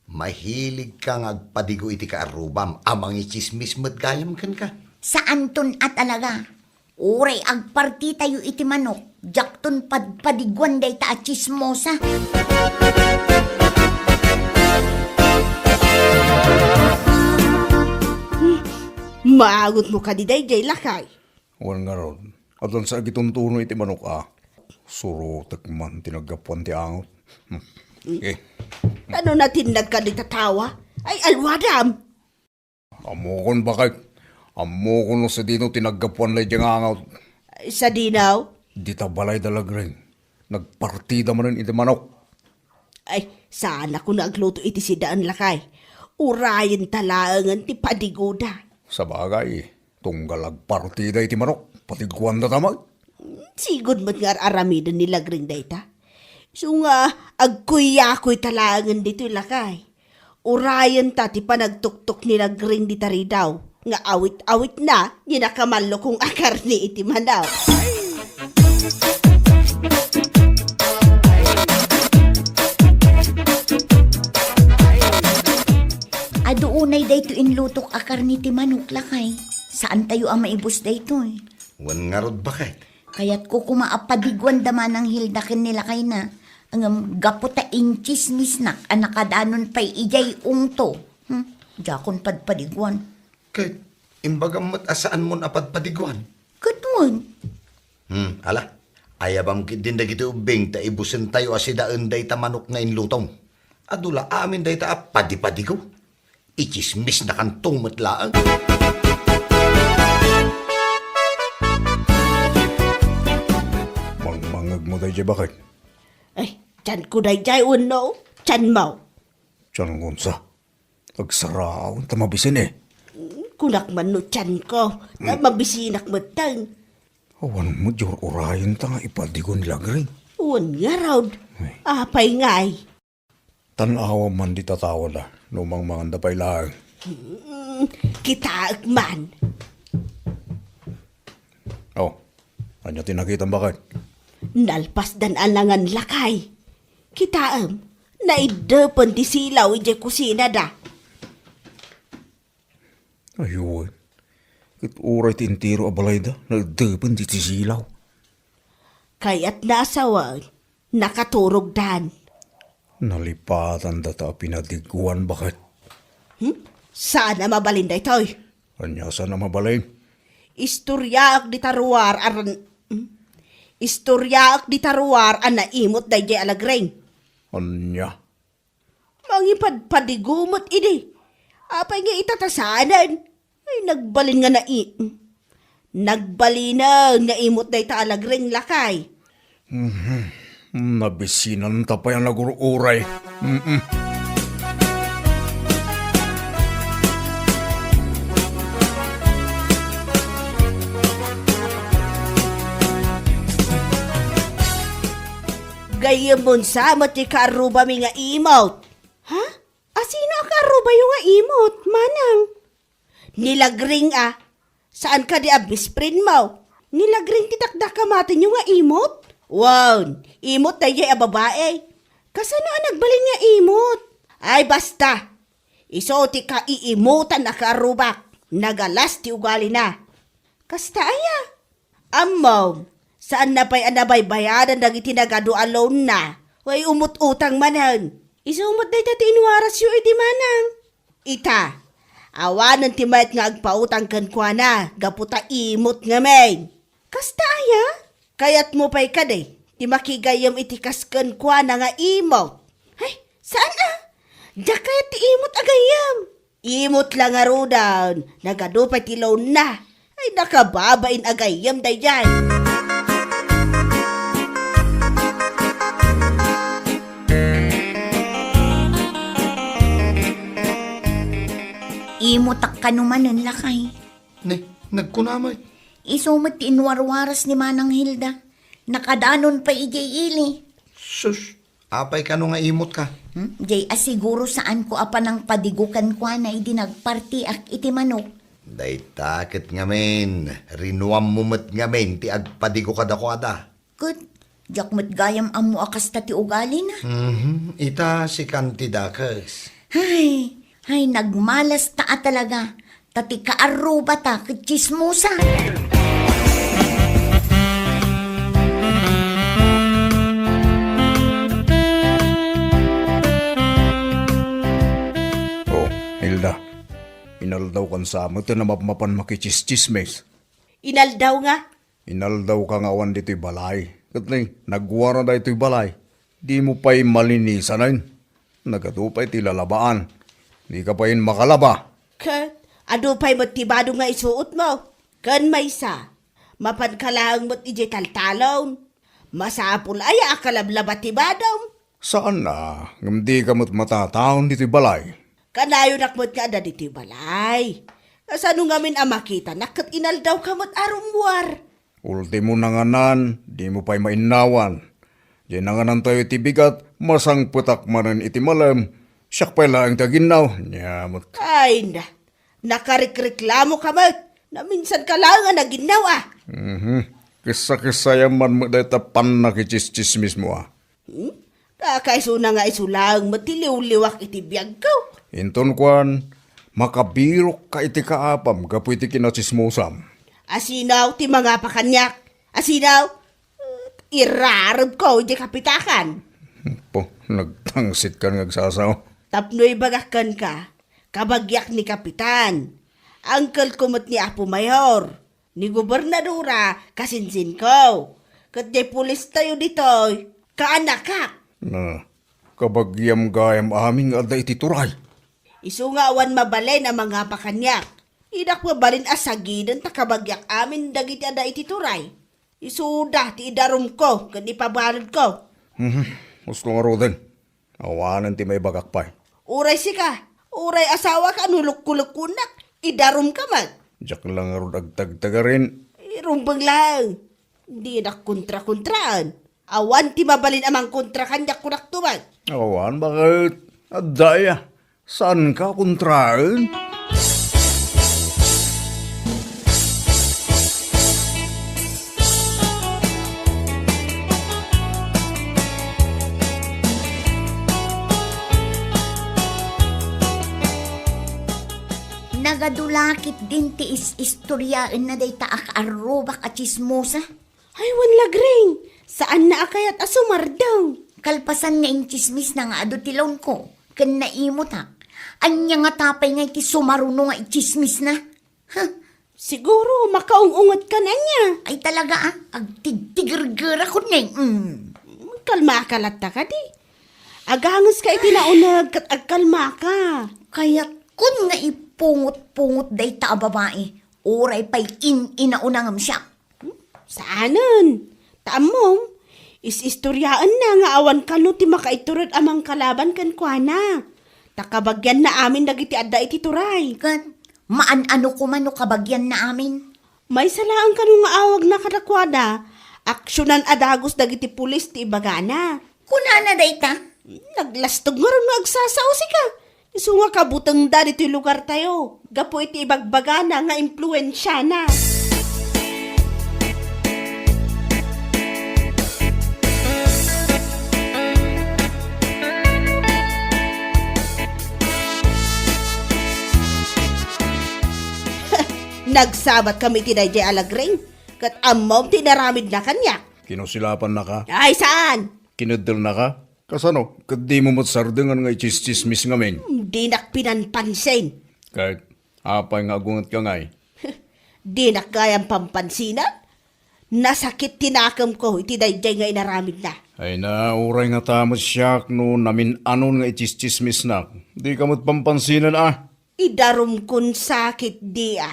mahiligka nga agpadigo iti kaarrubam a mangichismis met gayam kenka. Saanton a talaga. Uray agpartitayo iti manok, diakton padpadiguan dayta a chismosa. Hmm. Maangotmo kadi daydiay, lakay? Wen ngarud, addan sa agituntuno iti manok a. Surotek man ti naggapuan ti angot. Hmm. Eh. Ano natinnag ka dita tawa? Ay, alwadam! Ammokon, baket. Ammokon no sadino ti naggapuan daydiay nga angot. Ay, sadino? Dita balay da Lagring. Nagpartida manen iti manok. Ay, saan a kuna agluto iti sidaen, lakay. Urayenta laengen ti padigoda. Sabagay, tunggal agpartida iti manok, padiguanda ta met. Sigud met nga ar-aramiden ni Lagring dayta. Isu nga agkuyakuyta laengen ditoy, lakay. Urayenta ti panagtuktok ni Lagring dita ridaw nga awit-awitna ni nakamallukong a karne iti manok. Adu unay daytoy inlutok a karne ti manok, lakay. Saantayo a maibus daytoy. Wen ngarud, baket. Kayatko koma a padiguan da Manang Hilda ken ni lakayna, ngem gapu ta inchismisnak a nakadanon pay idiay ungto. Hmm, diakon padpadiguan. Ket imbagam met a saanmon a padpadiguan? Ket wen. Hmm, ala, ayabam ketdin dagiti ubbing ta ibusentayo a sidaen dayta manok nga inlutom. Adu la amin dayta a padipadigo. Ichismisnakanto met laeng. Mangmangegmo daydiay, baket? Ay, tianko daydiay wenno tianmo? Tiankonsa. Agsarawen ta mabisin, eh. Kunak man no tianko, ta mabisinak metten. Awan met ur-urayenta nga ipadigo ni Lagring. Wen ngarud. Ay. Apay ngay? Tan-awam man dita tawada, no mangmanganda pay laeng. Hmm, kitaek man. Oh, ania ti nakitam, baket? Nalpasdan a nangan, lakay. Kitaem, naiddepen ti silaw idiay kusinada. Ay, wen. Ket uray ti entero a balayda, naiddepen ti silaw. Kayatna a sawen, nakaturogdan. Nalipatandata a pinadiguan, baket. Hmm? Saan a mabalin daytoy? Ania saan a mabalin? Istoriaek dita ruar a ran-, hmm? Istoriaek dita ruar a naimut daydiay a Lagring. Ania? Mangipadpadigo met idi. Apay nga itatasanan? Ay, nagbalin nga nai-, nagbalinen nga imot dayta a lagring, lakay. Mhm. Nabisinanta pay a nagur-uray. Mm-mm. Gayyemon sa met ti kaarrubami nga imot. Ha? Asino a kaarrubayo nga imot, manang? Ni Lagring a. Saan kadi a best friend mo? Ni Lagring ti dakdakamatenyo nga imot? Wen, imot daydiay a babai. Kasano a nagbalin nga imot? Ay, basta. Isu ti kaiimutan a kaarrubak. Nagalas ti ugalina. Kasta aya? Ammom, saanna pay a nabaybayadan dagiti nagadu a loanna. Way umut-utang manen. Isu met dayta ti inwarasyo idi, manang. Ita, awanen ti mayat nga agpautang kenkuana gapu ta imot ngamin. Kasta aya? Kayatmo pay kadi ti makigayyem iti kas kenkuana nga imot? Ay, saan a? Diak kayat ti imot a gayyem. Imot la ngaruden, nagadu pay ti loanna. Ay, nakababain a gayyem daydiay. Imotak kano manen, lakay. Ne, nagkuna met. Isu met ti inwarwaras ni Manang Hilda. Nakadanon pay idiay ili. Sus, apay kano nga imot ka? Hmm? Jay, a siguro saanko a panangpadigo kenkuana idi nagpartiak iti manok. Dayta ket ngamin, rinuammo met ngamin ti agpadigo kadakuada. Ket, diak met gayam ammo a kasta ti ugalina. Mhm, ita sikan ti dakes. Hay, hay, nagmalas ta a talaga. Ta ti kaarrubata ket tsismosa. Oh, Hilda, inaldawkan sa met a mapmapan makitsistsismis. Inaldaw nga? Inaldawka nga awan ditoy balay. Ket ni, nagwara daytoy balay. Dimo pay malinisanen. Nagadu pay ti lalabaan. Dika pay makalaba. Ket, adu pay met ti badom nga isuotmo. Ken maysa, mapanka laeng met idiay taltalon. Masapul aya a kalablaba ti badom? Saan a, ngem dika met matataon ditoy balay. Kanayonak met nga adda ditoy balay. Kasano ngamin a makitanak ket inaldawka met a rummuar? Ultimo nanganan, dimo pay mainnawan. Diay nanganantayo iti bigat, masangpetak manen iti malem. Siak pay laeng ti aginnaw, nia met. Ay na, nakarikreklamoka met. Naminsanka laeng a naginnaw a. Mhm. Kissa-kissayam man met dayta pannakitsistsismismo a. Hmm? Kakaisuna nga isu laeng met ti liwliwak iti biagko. Inton kuan, makabirokka iti kaapam gapu iti kinatsismosam. Asino ti mangapa kaniak? Asino? Irarebko idiay kapitakan. Po, nagtangsit kan nga agsasao. Tapno ibagak kenka, kabagiak ni Kapitan. Angkelko met ni Apo Mayor. Ni gobernadora, kasinsinko. Ket diay pulistayo ditoy, kaanakak. Na, kabagiam gayam amin nga adda iti turay. Isu nga awan mabalin a mangapa kaniak. Idak mabalin a sagiden ta kabagiak amin dagiti adda iti turay. Isuda ti idarumko ken ipabaludko. Mhm, usto ngaruden. Awanen ti maibagak pay. Uray sika, uray asawaka a no lukkolukkonak, idarumka met. Diak la ngarud agtagtagarin. Irumbeng laeng. Dinak kontrakontraan. Awan ti mabalin a mangkontra kaniak, kunak tumet. Awan, baket? Adda aya. Saanka kontraen? Nagadu la ketdin ti is-istoriaenna dayta a kaarrubak a tsismosa. Ay, wen, Lagring, saanna a kayat a sumardeng. Kalpasan nga intsismisna nga adu ti lawnko ken naimutak, ania ngata pay nga iti sumaruno nga itsismisna? Huh. Siguro, makaung-unget ka na niya. Ay, talaga, ah. Agtigtigergerakon ngay. Mm. Kalma ka latta kadi. Agangeska iti nauneg ket agkalmaka. Kayatkon nga ipungot-pungot dayta a babai, uray pay in-inauna ngem siak. Saanen. Ta ammom, is-istoriaenna nga awan kano ti makaitured a mangkalaban kenkuana. Ta kabagianna amin dagiti adda iti turay. Ket maan-ano koma no kabagianna amin? Maysa laeng kano nga awagna kadakuada, aksionan a dagus dagiti pulis ti ibagana. Kunana dayta? Naglastog ngarud nga agsasausika. Isu nga kabutengda ditoy lugartayo, gapu iti ibagbagana nga impluensiana. Nagsabat kami iti daydiay a lagring, ket ammom ti inaramidna kaniak. Kinusilapannaka? Ay, saan? Kineddelnaka? Kasano? Ket dimo met sardengan nga itsistsismis ngamin? Dinak pinanpansin. Ket apay nga agungetka ngay? Dinak gayam pampansinan? Nasakit ti nakemko iti daydiay nga inaramidna. Ay na, uray ngata met siak no namin-anon nga itsistsismisnak. Dika met pampansinan a. Idarumkon sakit, dia.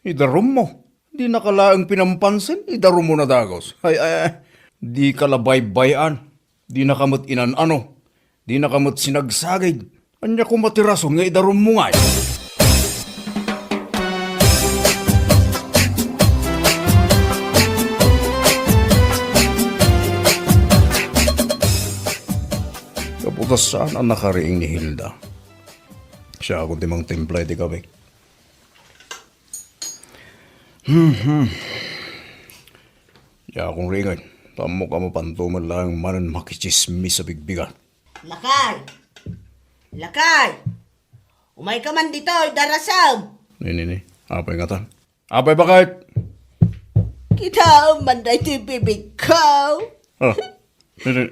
Idarummo? Dinaka laeng pinampansin, idarummo na dagus. Ay, ay, ay. Dika la baybay-an. Dinaka met inan-ano. Dinaka met sinagsagid. Ania koma ti rason nga idarummo ngay? Gapu ta saan a nakariing ni Hilda. Siakon ti mangtimpla iti kape. Hmm, hmm. Diakon riingen. Ammok a mapanto met laeng manen makitsismis a bigbigat. Lakay! Lakay! Umayka man ditoy, darasem! Ni, ni, ni. Apay ngatan? Apay, baket? Kitaem man daytoy bibigko. Ah, ni, ni.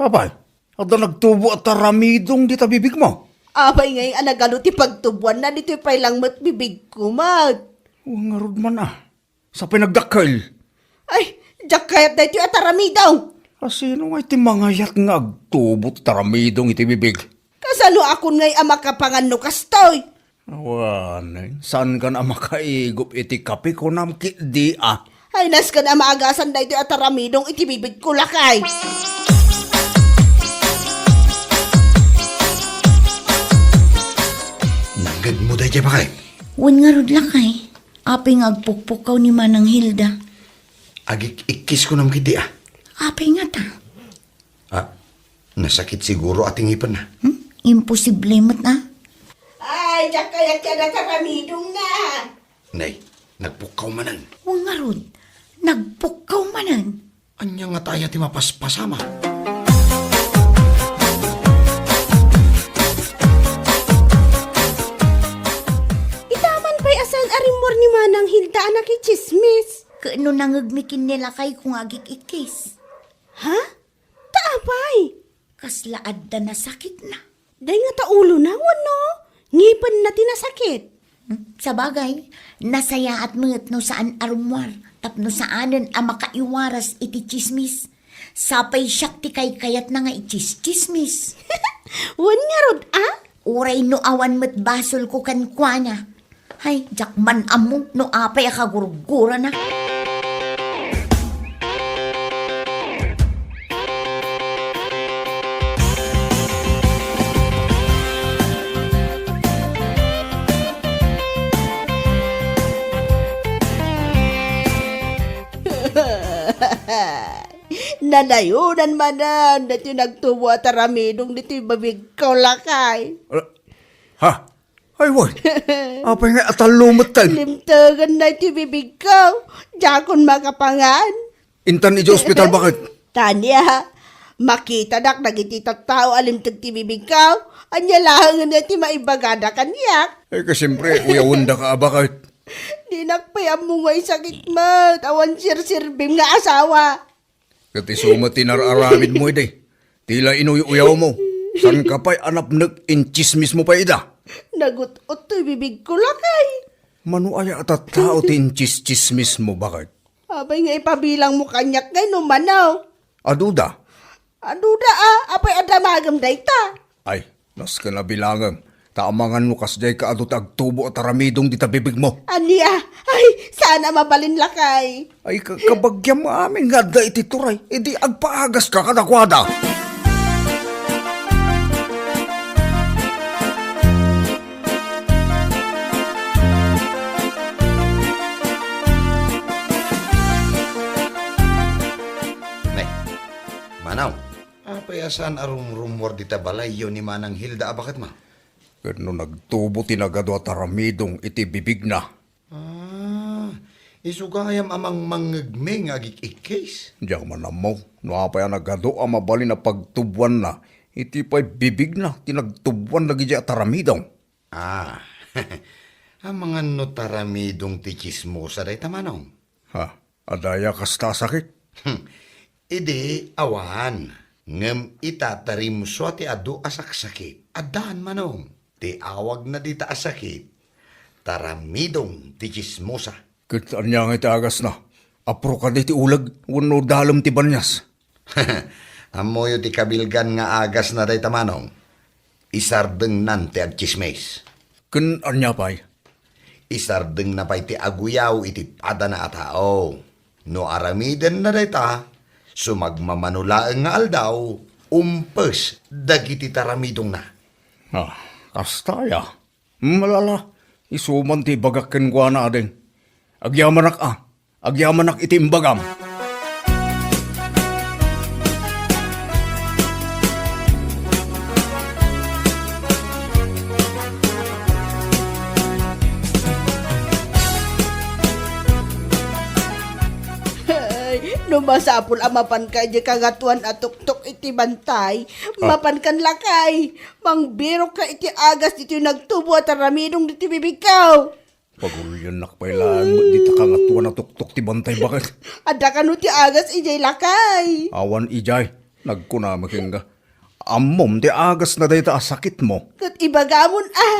Apay? Adda nagtubo a taramidong dita bibigmo? Apay ngay a nagalo ti pagtubuanna ditoy pay lang met bibigko met. Wen ngarud man a. Sapay nagdakkel. Ay, diak kayat daytoy a taramidong. A sino ngay ti mangayat nga agtubo ti taramidong iti bibig? Kasano akon ngay a makapangan no kastoy? Awanen, saankan a makaigup iti kape, kunam ketdi a. Ay, nasken a maagasan daytoy a taramidong iti bibigko, lakay. Nangngegmo daydiay, baket? Wen ngarud, lakay. Apay nga agpukpukkaw ni Manang Hilda? Agik-ikkis kunam ketdi a. Apay ngata? Ah, nasakit siguro a ti ngipenna. Hmm? Imposible met a. Ay, diak kayat ti adda taramidongna. Nay, nagpukkaw manen. Wen ngarud, nagpukkaw manen. Ania ngata aya ti mapaspasama? Ita man pay a saan a rimmuar ni Manang Hilda a nakitsismis. Ket no nangngegmi ken ni lakayko nga agik-ikkis. Ha? Ta apay? Kasla adda nasakitna. Dayta ulona wenno ngipenna ti nasakit? Hmm, sabagay, nasayaat met no saan a rummuar tapno saanen a makaiwaras iti tsismis. Sapay siak ti kaykayatna nga itsistsismis. Wen ngarud a? Uray no awan met basolko kenkuana. Hay, diak man ammo no apay a kagurgurana. Nanayonan manen daytoy nagtubo a taramidong ditoy bibigko, lakay. Ah, ha? Ay, wen. Apay nga atallo metten? Limtegenna iti bibigko. Diakon makapangan. Intan iti ospital, baket? Tania, makitadak dagiti tattao a limteg ti bibigko. Ania laengen ti maibagada kaniak? Eh, ka, siyempre, uyawendaka a, baket? Dinak pay ammo nga isakit met. Awan serserbim nga asawa. Ket isu met ti nar-aramidmo idi. Ti la inuy-uyawmo. Saanka pay a napnek, intsismismo pay ida. Nagut-ot toy bibigko, lakay. Mano aya a tattao ti intsistsismismo, baket? Apay nga ipabilangmo kaniak ngay no mano? Aduda. Adu da a, apay a damagem dayta? Ay, nasken a bilangem. Ta amangan no kasdiay ka adu ti agtubo a taramidong dita bibigmo. Ania? Ay, saan a mabalin, lakay. Ay, ka-, kabagiam amin nga adda iti turay. Idi agpaagaska kadakuada. Ne, Manong, apay a saan a rumrummuar dita balayyo ni Manang Hilda a baketmo? Ket no nagtubo ti nagadu a taramidong iti bibigna. Ah, isu gayam a mangmangngegmi nga agik-ikkis. Diak man ammo no apay a nagadu a mabalin a pagtubuanna iti pay bibigna ti nagtubuan dagidiay a taramidong. Ah, amangan no taramidong ti tsismosa dayta, Manong? Ha? Adda aya kasta a sakit? Hmm. Idi awan, ngem ita ta rimsua ti adu a saksakit. Addan, Manong. Ti awagna dita a sakit, taramidong ti tsismosa. Ket ania ngay ti agasna? Apro kadi ti uleg wenno dalem ti banias? Ammoyo ti kabilgan nga agasna dayta, Manong. Isardengnan ti agtsismis. Ken ania pay? Isardengna pay ti aguyaw iti padana a tao. No aramidenna dayta, sumagmamano laeng nga aldaw, umpes dagiti taramidongna. Ah, kasta aya? Malala, isu man ti ibagak kenkuana, ading. Agyamanak a, agyamanak iti imbagam. Ay, no masapul a mapanka idiay kangatoan a tuktok iti bantay, Ah. mapankan lakay. Mangbirokka iti agas ditoy nagtubo a taramidong ditoy bibigko. Paguliannak pay laeng met dita kangatoan a tuktok ti bantay baket. Adda kano ti agas idiay lakay? Awan idiay. Nagkunami kenka. Ammom ti agasna dayta a sakitmo. Ket ibagamon a.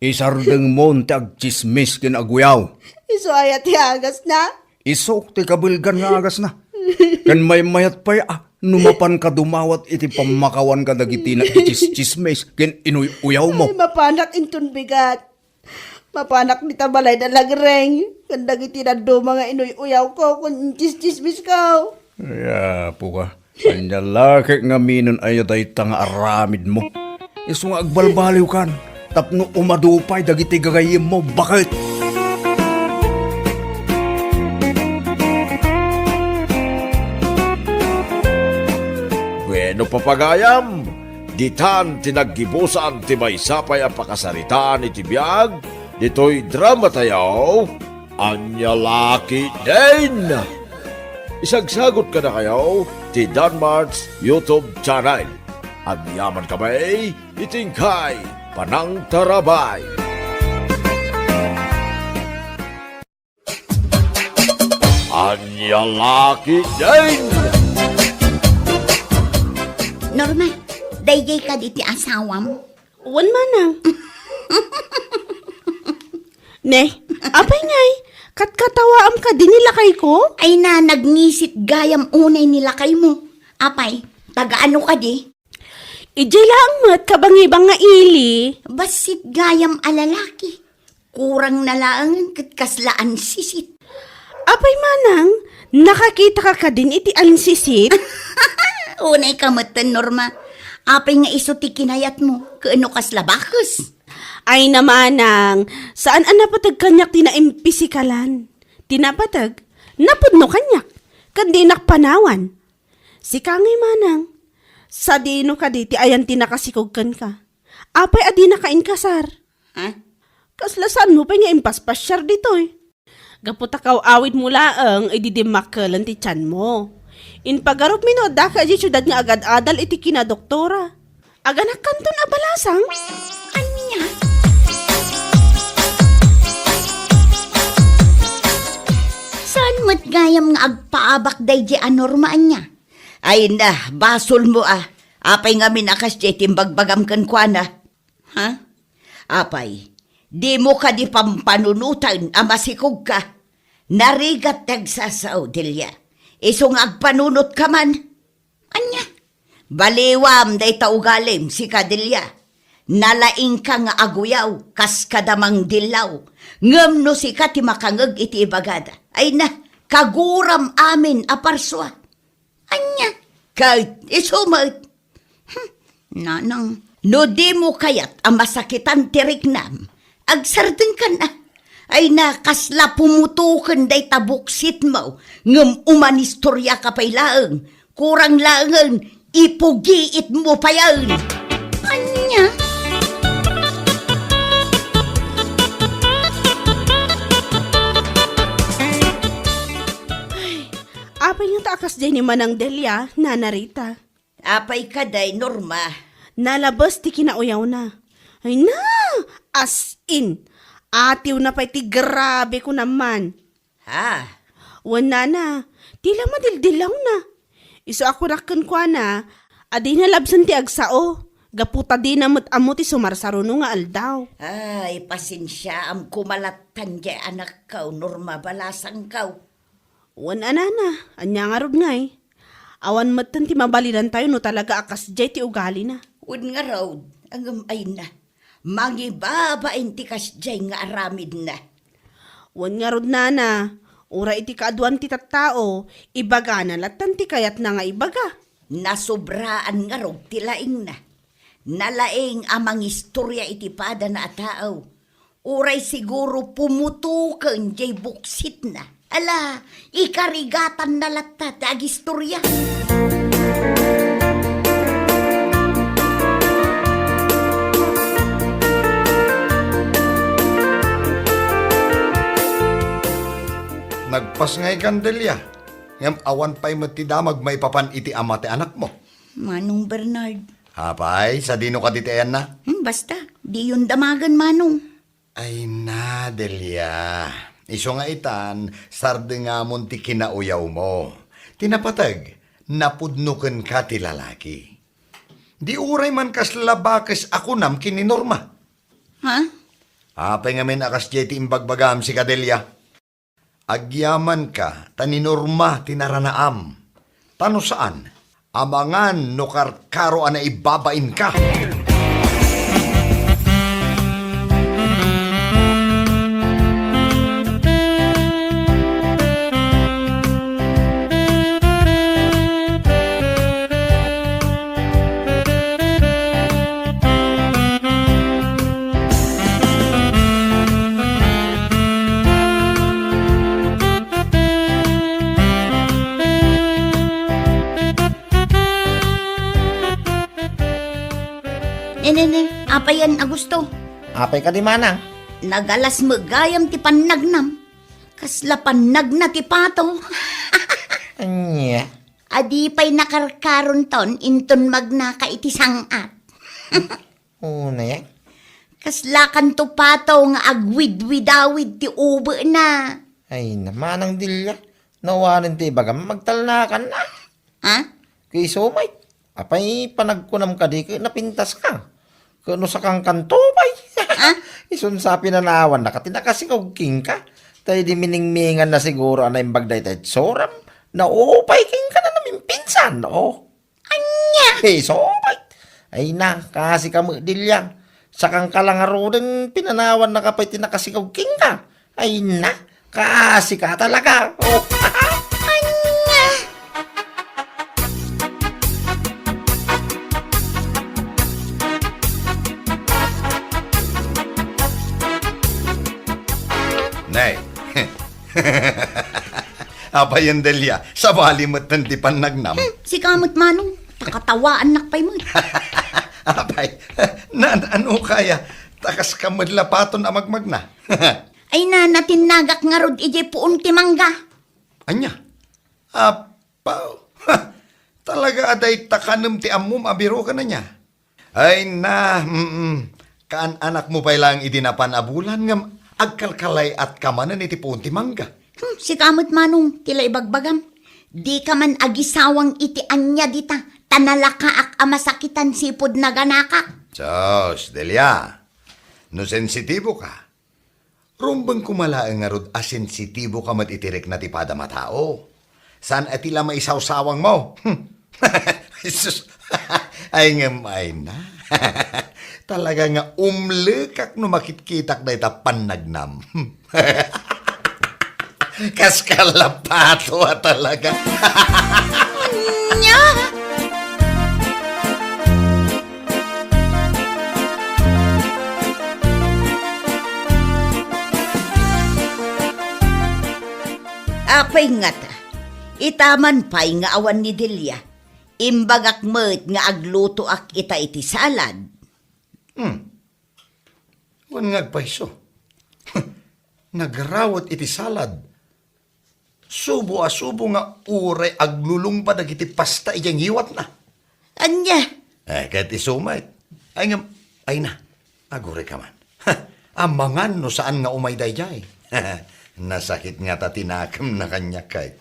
Isardengmon ti agtsismis ken aguyaw. Isu aya ti agasna? Isu ti kabilgan nga agasna. Ken maymayat pay a no mapanka dumawat iti pammakawan kadagiti nagtsismis ken inuy-uyawmo. Ay, mapanak inton bigat. Mapanak dita balay da Lagreng, ken dagiti dadduma nga inuy-uyawko ken intsistsismisko. Ay, apo ka. Ania la ket ngamin aya dayta nga aramidmo? Isu nga agbalbaliwkan tapno umadu pay dagiti gagayyemmo, baket! Wenno, papagayam, ditan ti naggibusan ti maysa pay a pakasaritaan iti biag ditoy dramatayo, Ania La Ketdin! Isagsagut kadakayo ti Danmart's YouTube channel. Agyaman kami iti inkay panangtarabay. Ania La Ketdin! Norma, daydiay kadi ti asawam? Wen, manang. Ne, apay ngay, katkatawaam kadi ni lakayko? Ay na, nagngisit gayam unay ni lakaymo. Apay, taga-ano kadi? Idiay laeng met kabangibang nga ili. Bassit gayam a lalaki. Kurang na laengen ket kasla ansisit. Apay manang, nakakitaka kadin iti ansisit? Unay ka metten, Norma. Apay nga isu ti kinayatmo, ken no kasla bakes? Ay na manang, saan a napateg kaniak ti naimpisikalan. Ti napateg, napudno kaniak, ken dinak panawan. Sika ngay manang, sadino kadi ti ayan ti nakasikog kenka? Apay a dinaka inkasar? Ha? Kasla saanmo pay nga impaspasiar ditoy? Gapu ta kaw-awidmo laeng idi dimmakkelen ti tianmo. Impagarupmi no addaka idiay siudad nga agad-adal iti kinadoktora. Aganakkanton a balasang? Ania? Saan met gayam nga agpaabak daydiay a Norma, ania? Ay na, basolmo a. Apay ngamin a kasdiay ti imbagbagam kenkuana? Ha? Apay, dimo kadi pampanunoten a masikogka? Narigat ti agsasao, Delia. Isu nga agpanunotka man. Ania? Baliwam dayta ugalim, sika Delia. Nalaingka nga aguyaw, kas kada mangdillaw. Ngem no sika ti makangeg iti ibagada, ay na, kaguram amin a parsua. Ania? Ket isu met. Hmm, nanang, no dimo kayat a masakitan ti riknam, agsardengkan a. Ay na, kasla pumutoken dayta buksitmo, ngem umanistoriaka pay laeng. Kurang laengen, ipugiitmo payen. Ania? Ay, apay ngata a kasdiay ni Manang Delia, Nana Rita? Apay kadi, Norma? Nalabes ti kinauyawna. Ay na, as in, atiwna pay ti grabe ko naman. Ha? Wen, Nana, ti la madildillawna. Isu a kunak kenkuana, a dina labsen ti agsao, gapu ta dina met ammo ti sumarsaruno nga aldaw. Ay, pasensiaam koma lattan diay anakko, Norma, balasangko. Wen a, Nana, ania ngarud ngay? Awan metten ti mabalidantayo no talaga a kasdiay ti ugalina. Wen ngarud, ngem ay na, mangibabain ti kasdiay nga aramidna. Wen ngarud, Nana, uray iti kaaduan ti tattao, ibagana lattan ti kayatna nga ibaga. Nasobraan ngarud ti laingna. Nalaing a mangistoria iti padana a tao. Uray siguro pumutoken diay buksitna. Ala, ikarigatanna latta ti agistoria. Nagpasngaykan, Delia, ngem awan pay met ti damag maipapan iti ama ti anakmo. Manong Bernard. Apay, sadino kadi ti ayanna? Hmm, basta, diyon damagen, Manong. Ay na, Delia. Isu nga itan, sardengamon ti kinauyawmo. Ti napateg, napudno kenka ti lalaki. Di uray man kasla bakes a kunam ken ni Norma. Ha? Apay ngamin a kasdiay ti imbagbagam, sika Delia? Agyamanka ta ni Norma ti naranaam. Ta no saan, amangan no karkaro a naibabainka. Ne, ne, ne, apay yan, Augusto? Apay kadi, Manang? Nagalas met gayam ti pannagnam. Kasla pannagna ti pato. Ania? Adi pay nakarkaronton inton magnaka iti sang-at. Unay, eh. Kaslakanto pato nga agwidwidawid ti ubena. Ay, na, Manang Delia, no awanen ti ibagam, magtalnakan na. Ha? Kay isu met, apay panagkunam kadi ket napintaska? Ket no sakangkanto pay? Ha? Isun sa pinanawannaka ti nakasikaw kenka. Ta idi miningminganna siguro a naimbag dayta itsuram, naupay kenka na namimpinsan, o. Ania? Isu met. Ay na, kasika met, Delia. Sakangka la ngaruden, pinanawannaka pay ti nakasikaw kenka. Ay na, kasika talaga. O. Ania? Nay. Apay, Delia, sabali metten ti pannagnam. Hmm, sika met, Manong. Pakatawaannak pay met. Apay, na, ano kaya? Takas ka met la paton a magmagna. Ay na, natinnagak ngarud idiay puon ti mangga. Ania? Apaw. Talaga a dayta kanem ti ammom a biro ken ania? Ay na, mm, kaan-anakmo pay laeng idi napan a bulan ngem agkalkalay-atka manen iti puon ti mangga. Hmm, sika met, Manong, ti la ibagbagam. Dika man agisawang iti ania dita, ta nalakaak a masakitan sipud naganakak. Sus, Delia, no sensitibo ka, rumbeng koma laeng ngarud a sensitibo ka met iti rikna ti padam a tao. Saan a ti la maisawsawangmo? Hmm. Jesus, Ay ngem, ay na. Talaga nga umlekak no makitkitak dayta pannagnam. Kas kalapato a talaga. Anya? Apay ngata, itaman pay nga awan ni Delia, imbagak met nga aglutoak ita iti salad. Hmm. Wen nga agpayso. Nagrawet iti salad. Subo a subo nga uray aglulungpa dagiti pasta idiay ngiwatna. Ania? Eh, ket isu met. Ay ngem, ay na, agurayka man. Amangan no saan nga umay daydiay. Nasakit ngata ti nakemna kaniak, kay.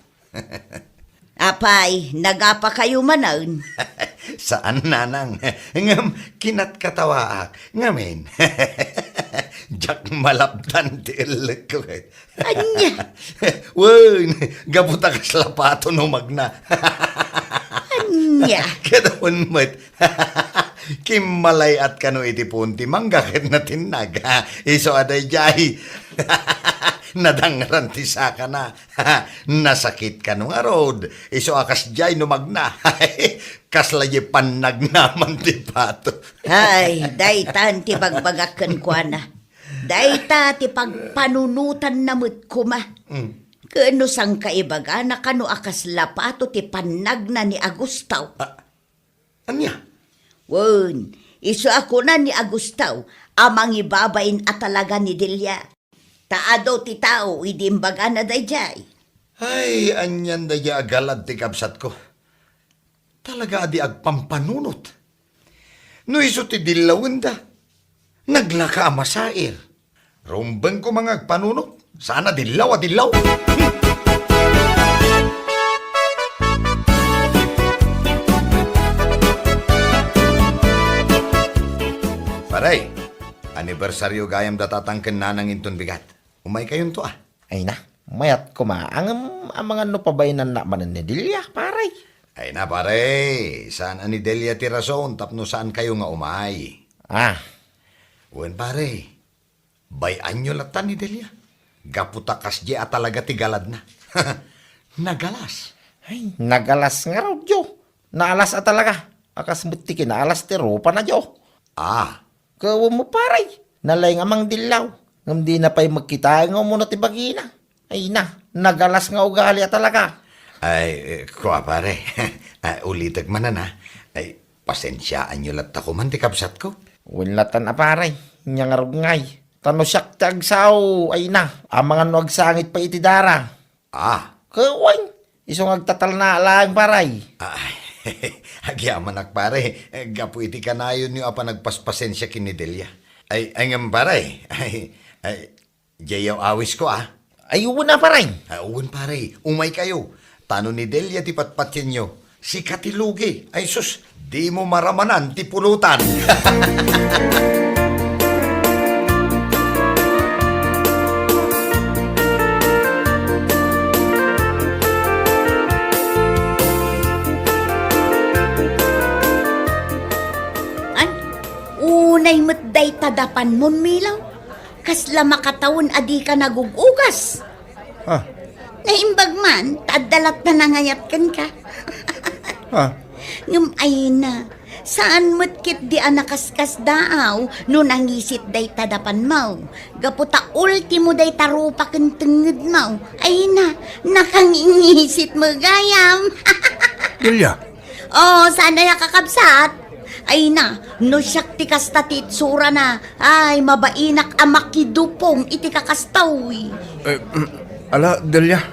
Apay, nagapakayo manen? Saan, nanang. Ngem, kinatkatawaak. Ngamin, diak malapdan ti ellekko, kay. Ania? Wen, gapu ta kasla pato no magna. Ania? Ket wen met, kimmalay-at kano iti puon ti mangga ket natinnag. Isu a daydiay. Nadangran ti sakana. Nasakit kano ngarud. Isu a kasdiay no magna. Kasla diay pannagnaman ti pato. Ay, daytan ti bagbagak kenkuana. Dayta ti pagpanunotanna met koma. Mm. Ken no saan ka ibagana kano a kasla pato ti pannagna ni Agustaw. Ah, ania? Wen, isu a kuna ni Agustaw a mangibabain a talaga ni Delia. Ta adu ti tao idi imbagana daydiay. Ay, anian daydiay a galad ti kabsatko. Talaga a di agpampanunot. No isu ti dillawenda, naglaka a masair. Rumbeng koma nga agpanunot, saan a dillaw a dillaw. Pare, anibersario gayam da tatang ken nanang inton bigat. Umaykayonto, a. Ay na, mayat koma, ngem amangan no pabainannak manen ni Delia, pare. Ay na, pare, saan a ni Delia ti rason tapno saankayo nga umay. Ah. Wen, pare, bay-anyo latta ni Delia. Gapu ta kasdiay a talaga ti galadna. Nagalas. Ay, nagalas ngarud, jo. Naalas a talaga. A kas met ti kinaalas ti rupana, jo. Ah. Ket wen met, pare, nalaing a mangdillaw. Ngem dina pay met kitaen nga umuna ti bagina. Ay na, nagalas nga ugali a talaga. Ay, eh, kua, pare. Ah, ulitek manen, a. Ay, pasensiaanyo latta koman ti kabsatko. Wen lattan a, pare. Ania ngarud ngay. Ta no siak ti agsao, ay na, amangan no agsangit pay iti dara. Ah. Ket wen, isu nga agtatalna laeng, pare. Ay, agyamanak, pare, gapu iti kanayonyo a panagpaspasensia ken ni Delia. Ay, ay ngem, pare, ay, ay, diayyo awisko, a. Ay, wen a, pare. Ay, wen, pare, umaykayo. Ta no ni Delia ti patpatienyo, sika ti lugi. Ay, sus, dimo maramanan ti pulutan. An, unay met dayta dapanmon, Milo. Kasla makatawen a dika nagug-ugas. Ah. Naimbag man, ta adda latta nangayat kenka. Ah. Ngem ay na, saan met ketdi a nakaskasdaaw no nangisit dayta dapanmo. Gapu ta ultimo dayta rupa ken tengngedmo. Ay na, nakangingisit met gayam. Delia. Oh, saan aya, kakabsat? Ay na, no siak ti kasta ti itsurana, ay, mabainak a makidupong iti kakastaw. Eh, mm, ala, Delia,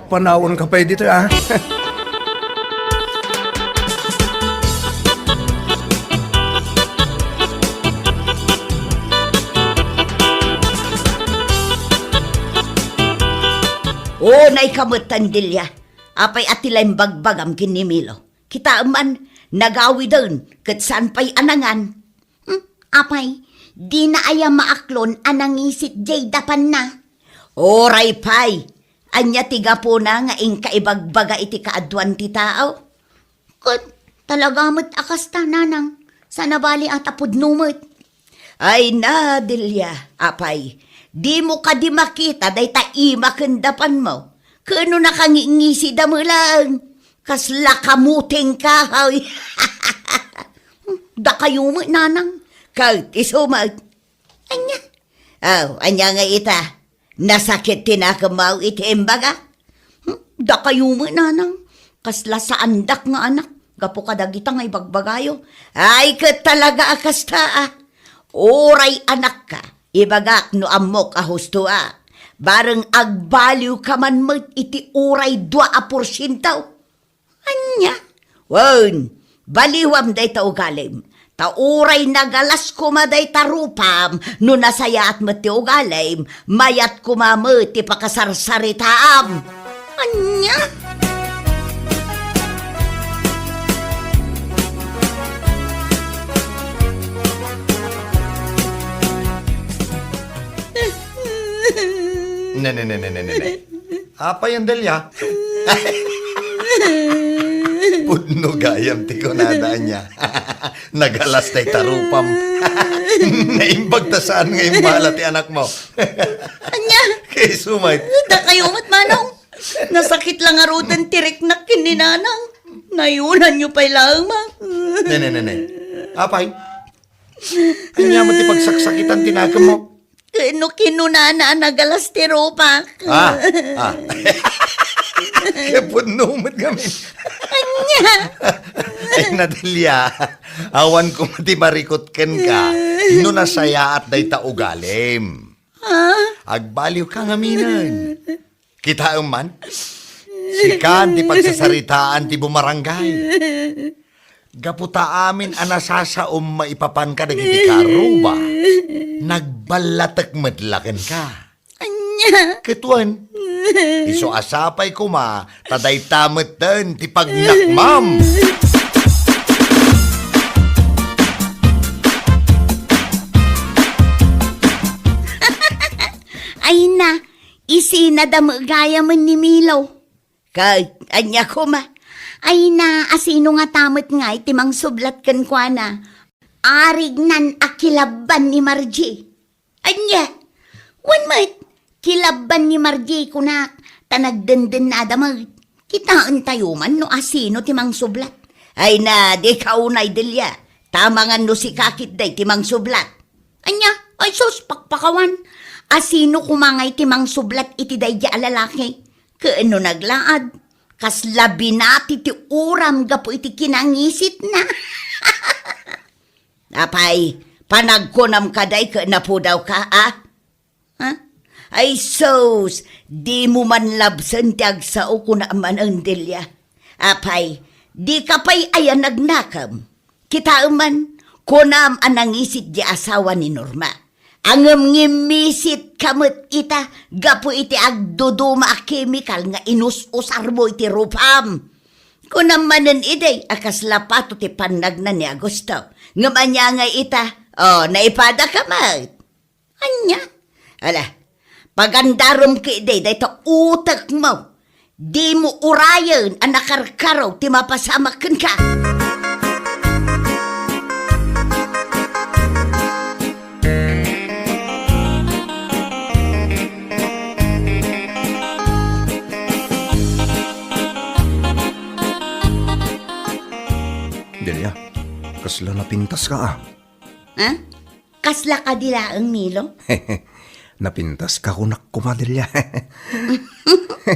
panawanka pay ditoy, a. Unay ka met, Delia. Apay a ti la imbagbagam ken ni Milo? Kitaem man, nagawiden, ket saan pay a nangan. Hmm, apay, dina aya maaklon a nangisit diay dapanna? Uray pay, ania ti gapuna nga inka ibagbaga iti kaaduan ti tao? Ket Talaga met a kasta, nanang. Saan a bali a ta pudno met. Ay na, Delia, apay, dimo kadi makita dayta ima ken dapanmo? Ken no nakangingisi da met laeng, kasla kamutengka, hay. Dakayo met, nanang. Ket isu met. Ania? Aw, ania nga ita? Nasakit ti nakemmo iti imbagak? Hmm? Dakayo met, nanang. Kasla saandak nga anak. Gapu kadagita nga ibagbagayo. Ay, ket talaga a kasta, a. Uray anakka, ibagak no ammok a husto, a. Bareng agbaliwka man met iti uray dua a porsiento. Ania? Wen, baliwam dayta ugalim. Ta uray nagalas koma dayta rupam, no nasayaat met ti ugalim, mayat koma met ti pakasarsaritaam. Ania? Ne, ne, ne, ne, ne, ne, ne. Apay, Delia? Pudno gayam ti kunada, ania. Nagalas dayta rupam. Naimbag ta saan nga imbala ti anakmo. Ania? Kaysu met. Dakayo met, manong. Nasakit la ngaruden ti riknak ken ni nanang. Nayunanyo pay laeng, ma. Ne, ne, ne, ne. Apay? Ania met ti pagsaksakitan ti nakemmo? Ken no kinunana a nagalas ti rupak. Ah, ah. Kaya pudno met ngamin. Ania? Ay, Delia, awan koma ti marikut kenka. No nasayaat dayta ugalim. Ha? Agbaliwka ngaminen. Kitaem man, sikan ti pagsasaritaan ti bumarangay. Gapu ta amin a nasasaom maipapan kadagiti karuba, nagballatek met la kenka. Ania? Ket wen, isu a sapay koma ta dayta metten ti pagnakmam. Ay na, isinada met gayamen ni Milo. Ket ania koma? Ay na, asino ngata met ngay ti mangsublat kenkuana? Arignan a kilabban ni Margie. Ania? Wen met, kilabban ni Margie kunak, ta nagdendennada met. Kitaentayo man no asino ti mangsublat. Ay na, dika unay, Delia. Ta amangan no sika ketdi ti mangsublat. Ania? Ay sus, pakpakawan. Asino koma ngay ti mangsublat iti daydi a lalaki? Ken no naglaad, kasla binati ti uram gapu iti kinangisitna. Apay, panagkunam kadi ket napudawka, a? Ha? Ay sus, dimo man labsen ti agsao, kunam manen, Delia. Apay, dika pay aya nagnakem? Kitaem man, kunam a nangisit di asawa ni Norma. Ngem ngimmisit ka met ita gapu iti agduduma a kemikal nga inus-usarmo iti rupam. Kunam manen idi a kasla pato ti pannagna ni Augusto. Ngem ania ngay ita? O, naipada ka met. Ania? Ala, pagandarem ketdi dayta utekmo. Dimo urayen a nakarkaro ti mapasamak kenka. Delia, kasla napintaska, a. Ha? Kasla kadi laeng, Milo? Napintaska kunak koma, Delia.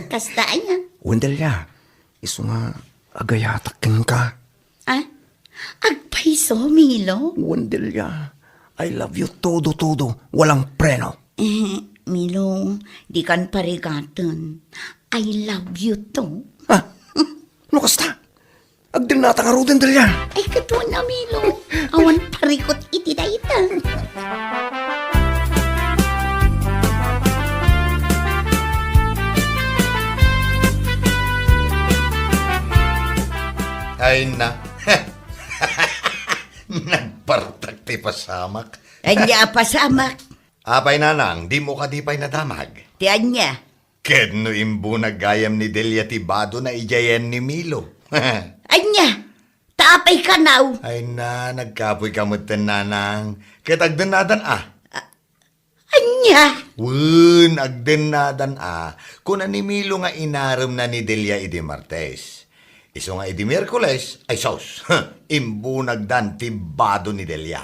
Kasta aya? Wen, Delia. Isu nga agayatak kenka. Ah? Agpayso, Milo? Wen, Delia. I love you todo, todo. Walang preno. Eh, Milo, dikan parigaten. I love you too. Ah? No kasta? Agdennata ngaruden, Delia. Ay, kaduana, Milo. Awan parikut iti dayta. Ay na. Nagpartak ti pasamak. Ania a pasamak? Apay, nanang, dimo kadi pay nadamag? Ti ania? Ket no imbunag gayam ni Delia ti badona idiay ni Milo. Ania? Ta apay kanaw? Ay na, nagkapoy ka metten, nanang. Ket agdennadan a. Ania? Wen, agdennadan a. Kuna ni Milo nga inaremna ni Delia idi Martes. Isu nga idi Miyerkules, ay sus, imbunagdan ti bado ni Delia.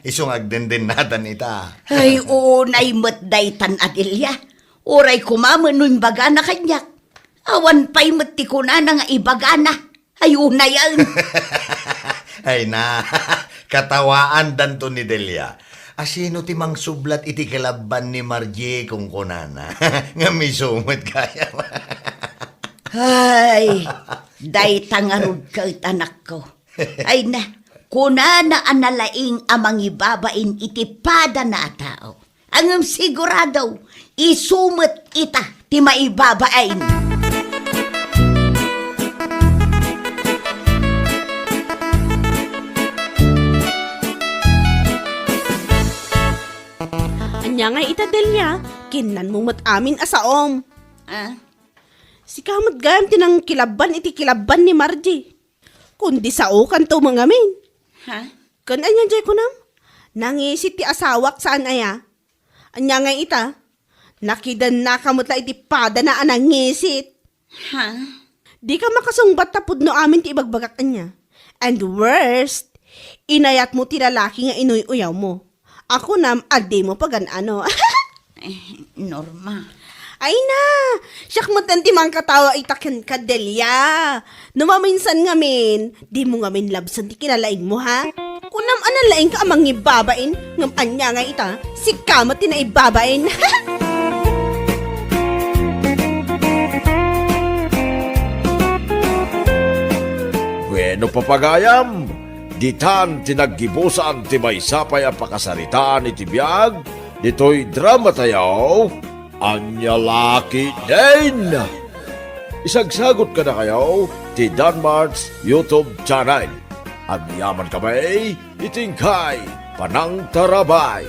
Isu nga agdendennadan ita. Ay, unay met daytan a Delia. Uray koma met no imbagana kaniak. Awan pay met ti kunana nga ibagana. Ay, unayen. Ay na, katawaandanto ni Delia. Asino ti mangsublat iti kilabban ni Margie, kunkunana. Ngem isu met gayam. Ay, dayta ngarud ket, anakko. Ay na, kunana a nalaing a mangibabain iti padana a tao. Ngem sigurado, isu met ita ti maibabain. Ania ngay ita, Delia? Kinnanmo met amin a saom. Ah? Sika met gayam ti nangkilabban iti kilabban ni Margie. Kundi saokanto ngamin. Ha? Ken ania jay kunam? Nangisit ti asawak saan aya? Ania ngay ita? Nakidennaka met la iti padana a nangisit. Ha? Dika makasungbat ta pudno amin ti ibagbagak ania. And worst, inayatmo ti lalaki nga inuy-uyawmo. A kunam a dimo pagan-ano. Eh, Norma. Ay na! Siak metten ti mangkatawa ita kenka, Delia. No maminsan ngamin, dimo ngamin labsen ti kinalaingmo, ha? Kunam a nalaingka a mangibabain, ngem ania nga ita, sika met ti naibabain. Bueno, papagayam, ditan ti naggibusan ti maysa pay a pakasaritaan iti biag ditoy dramatayo, Ania La Ketdin! Isagsagut kadakayo ti Danmart's YouTube channel. Agyaman kami iti inkay panangtarabay.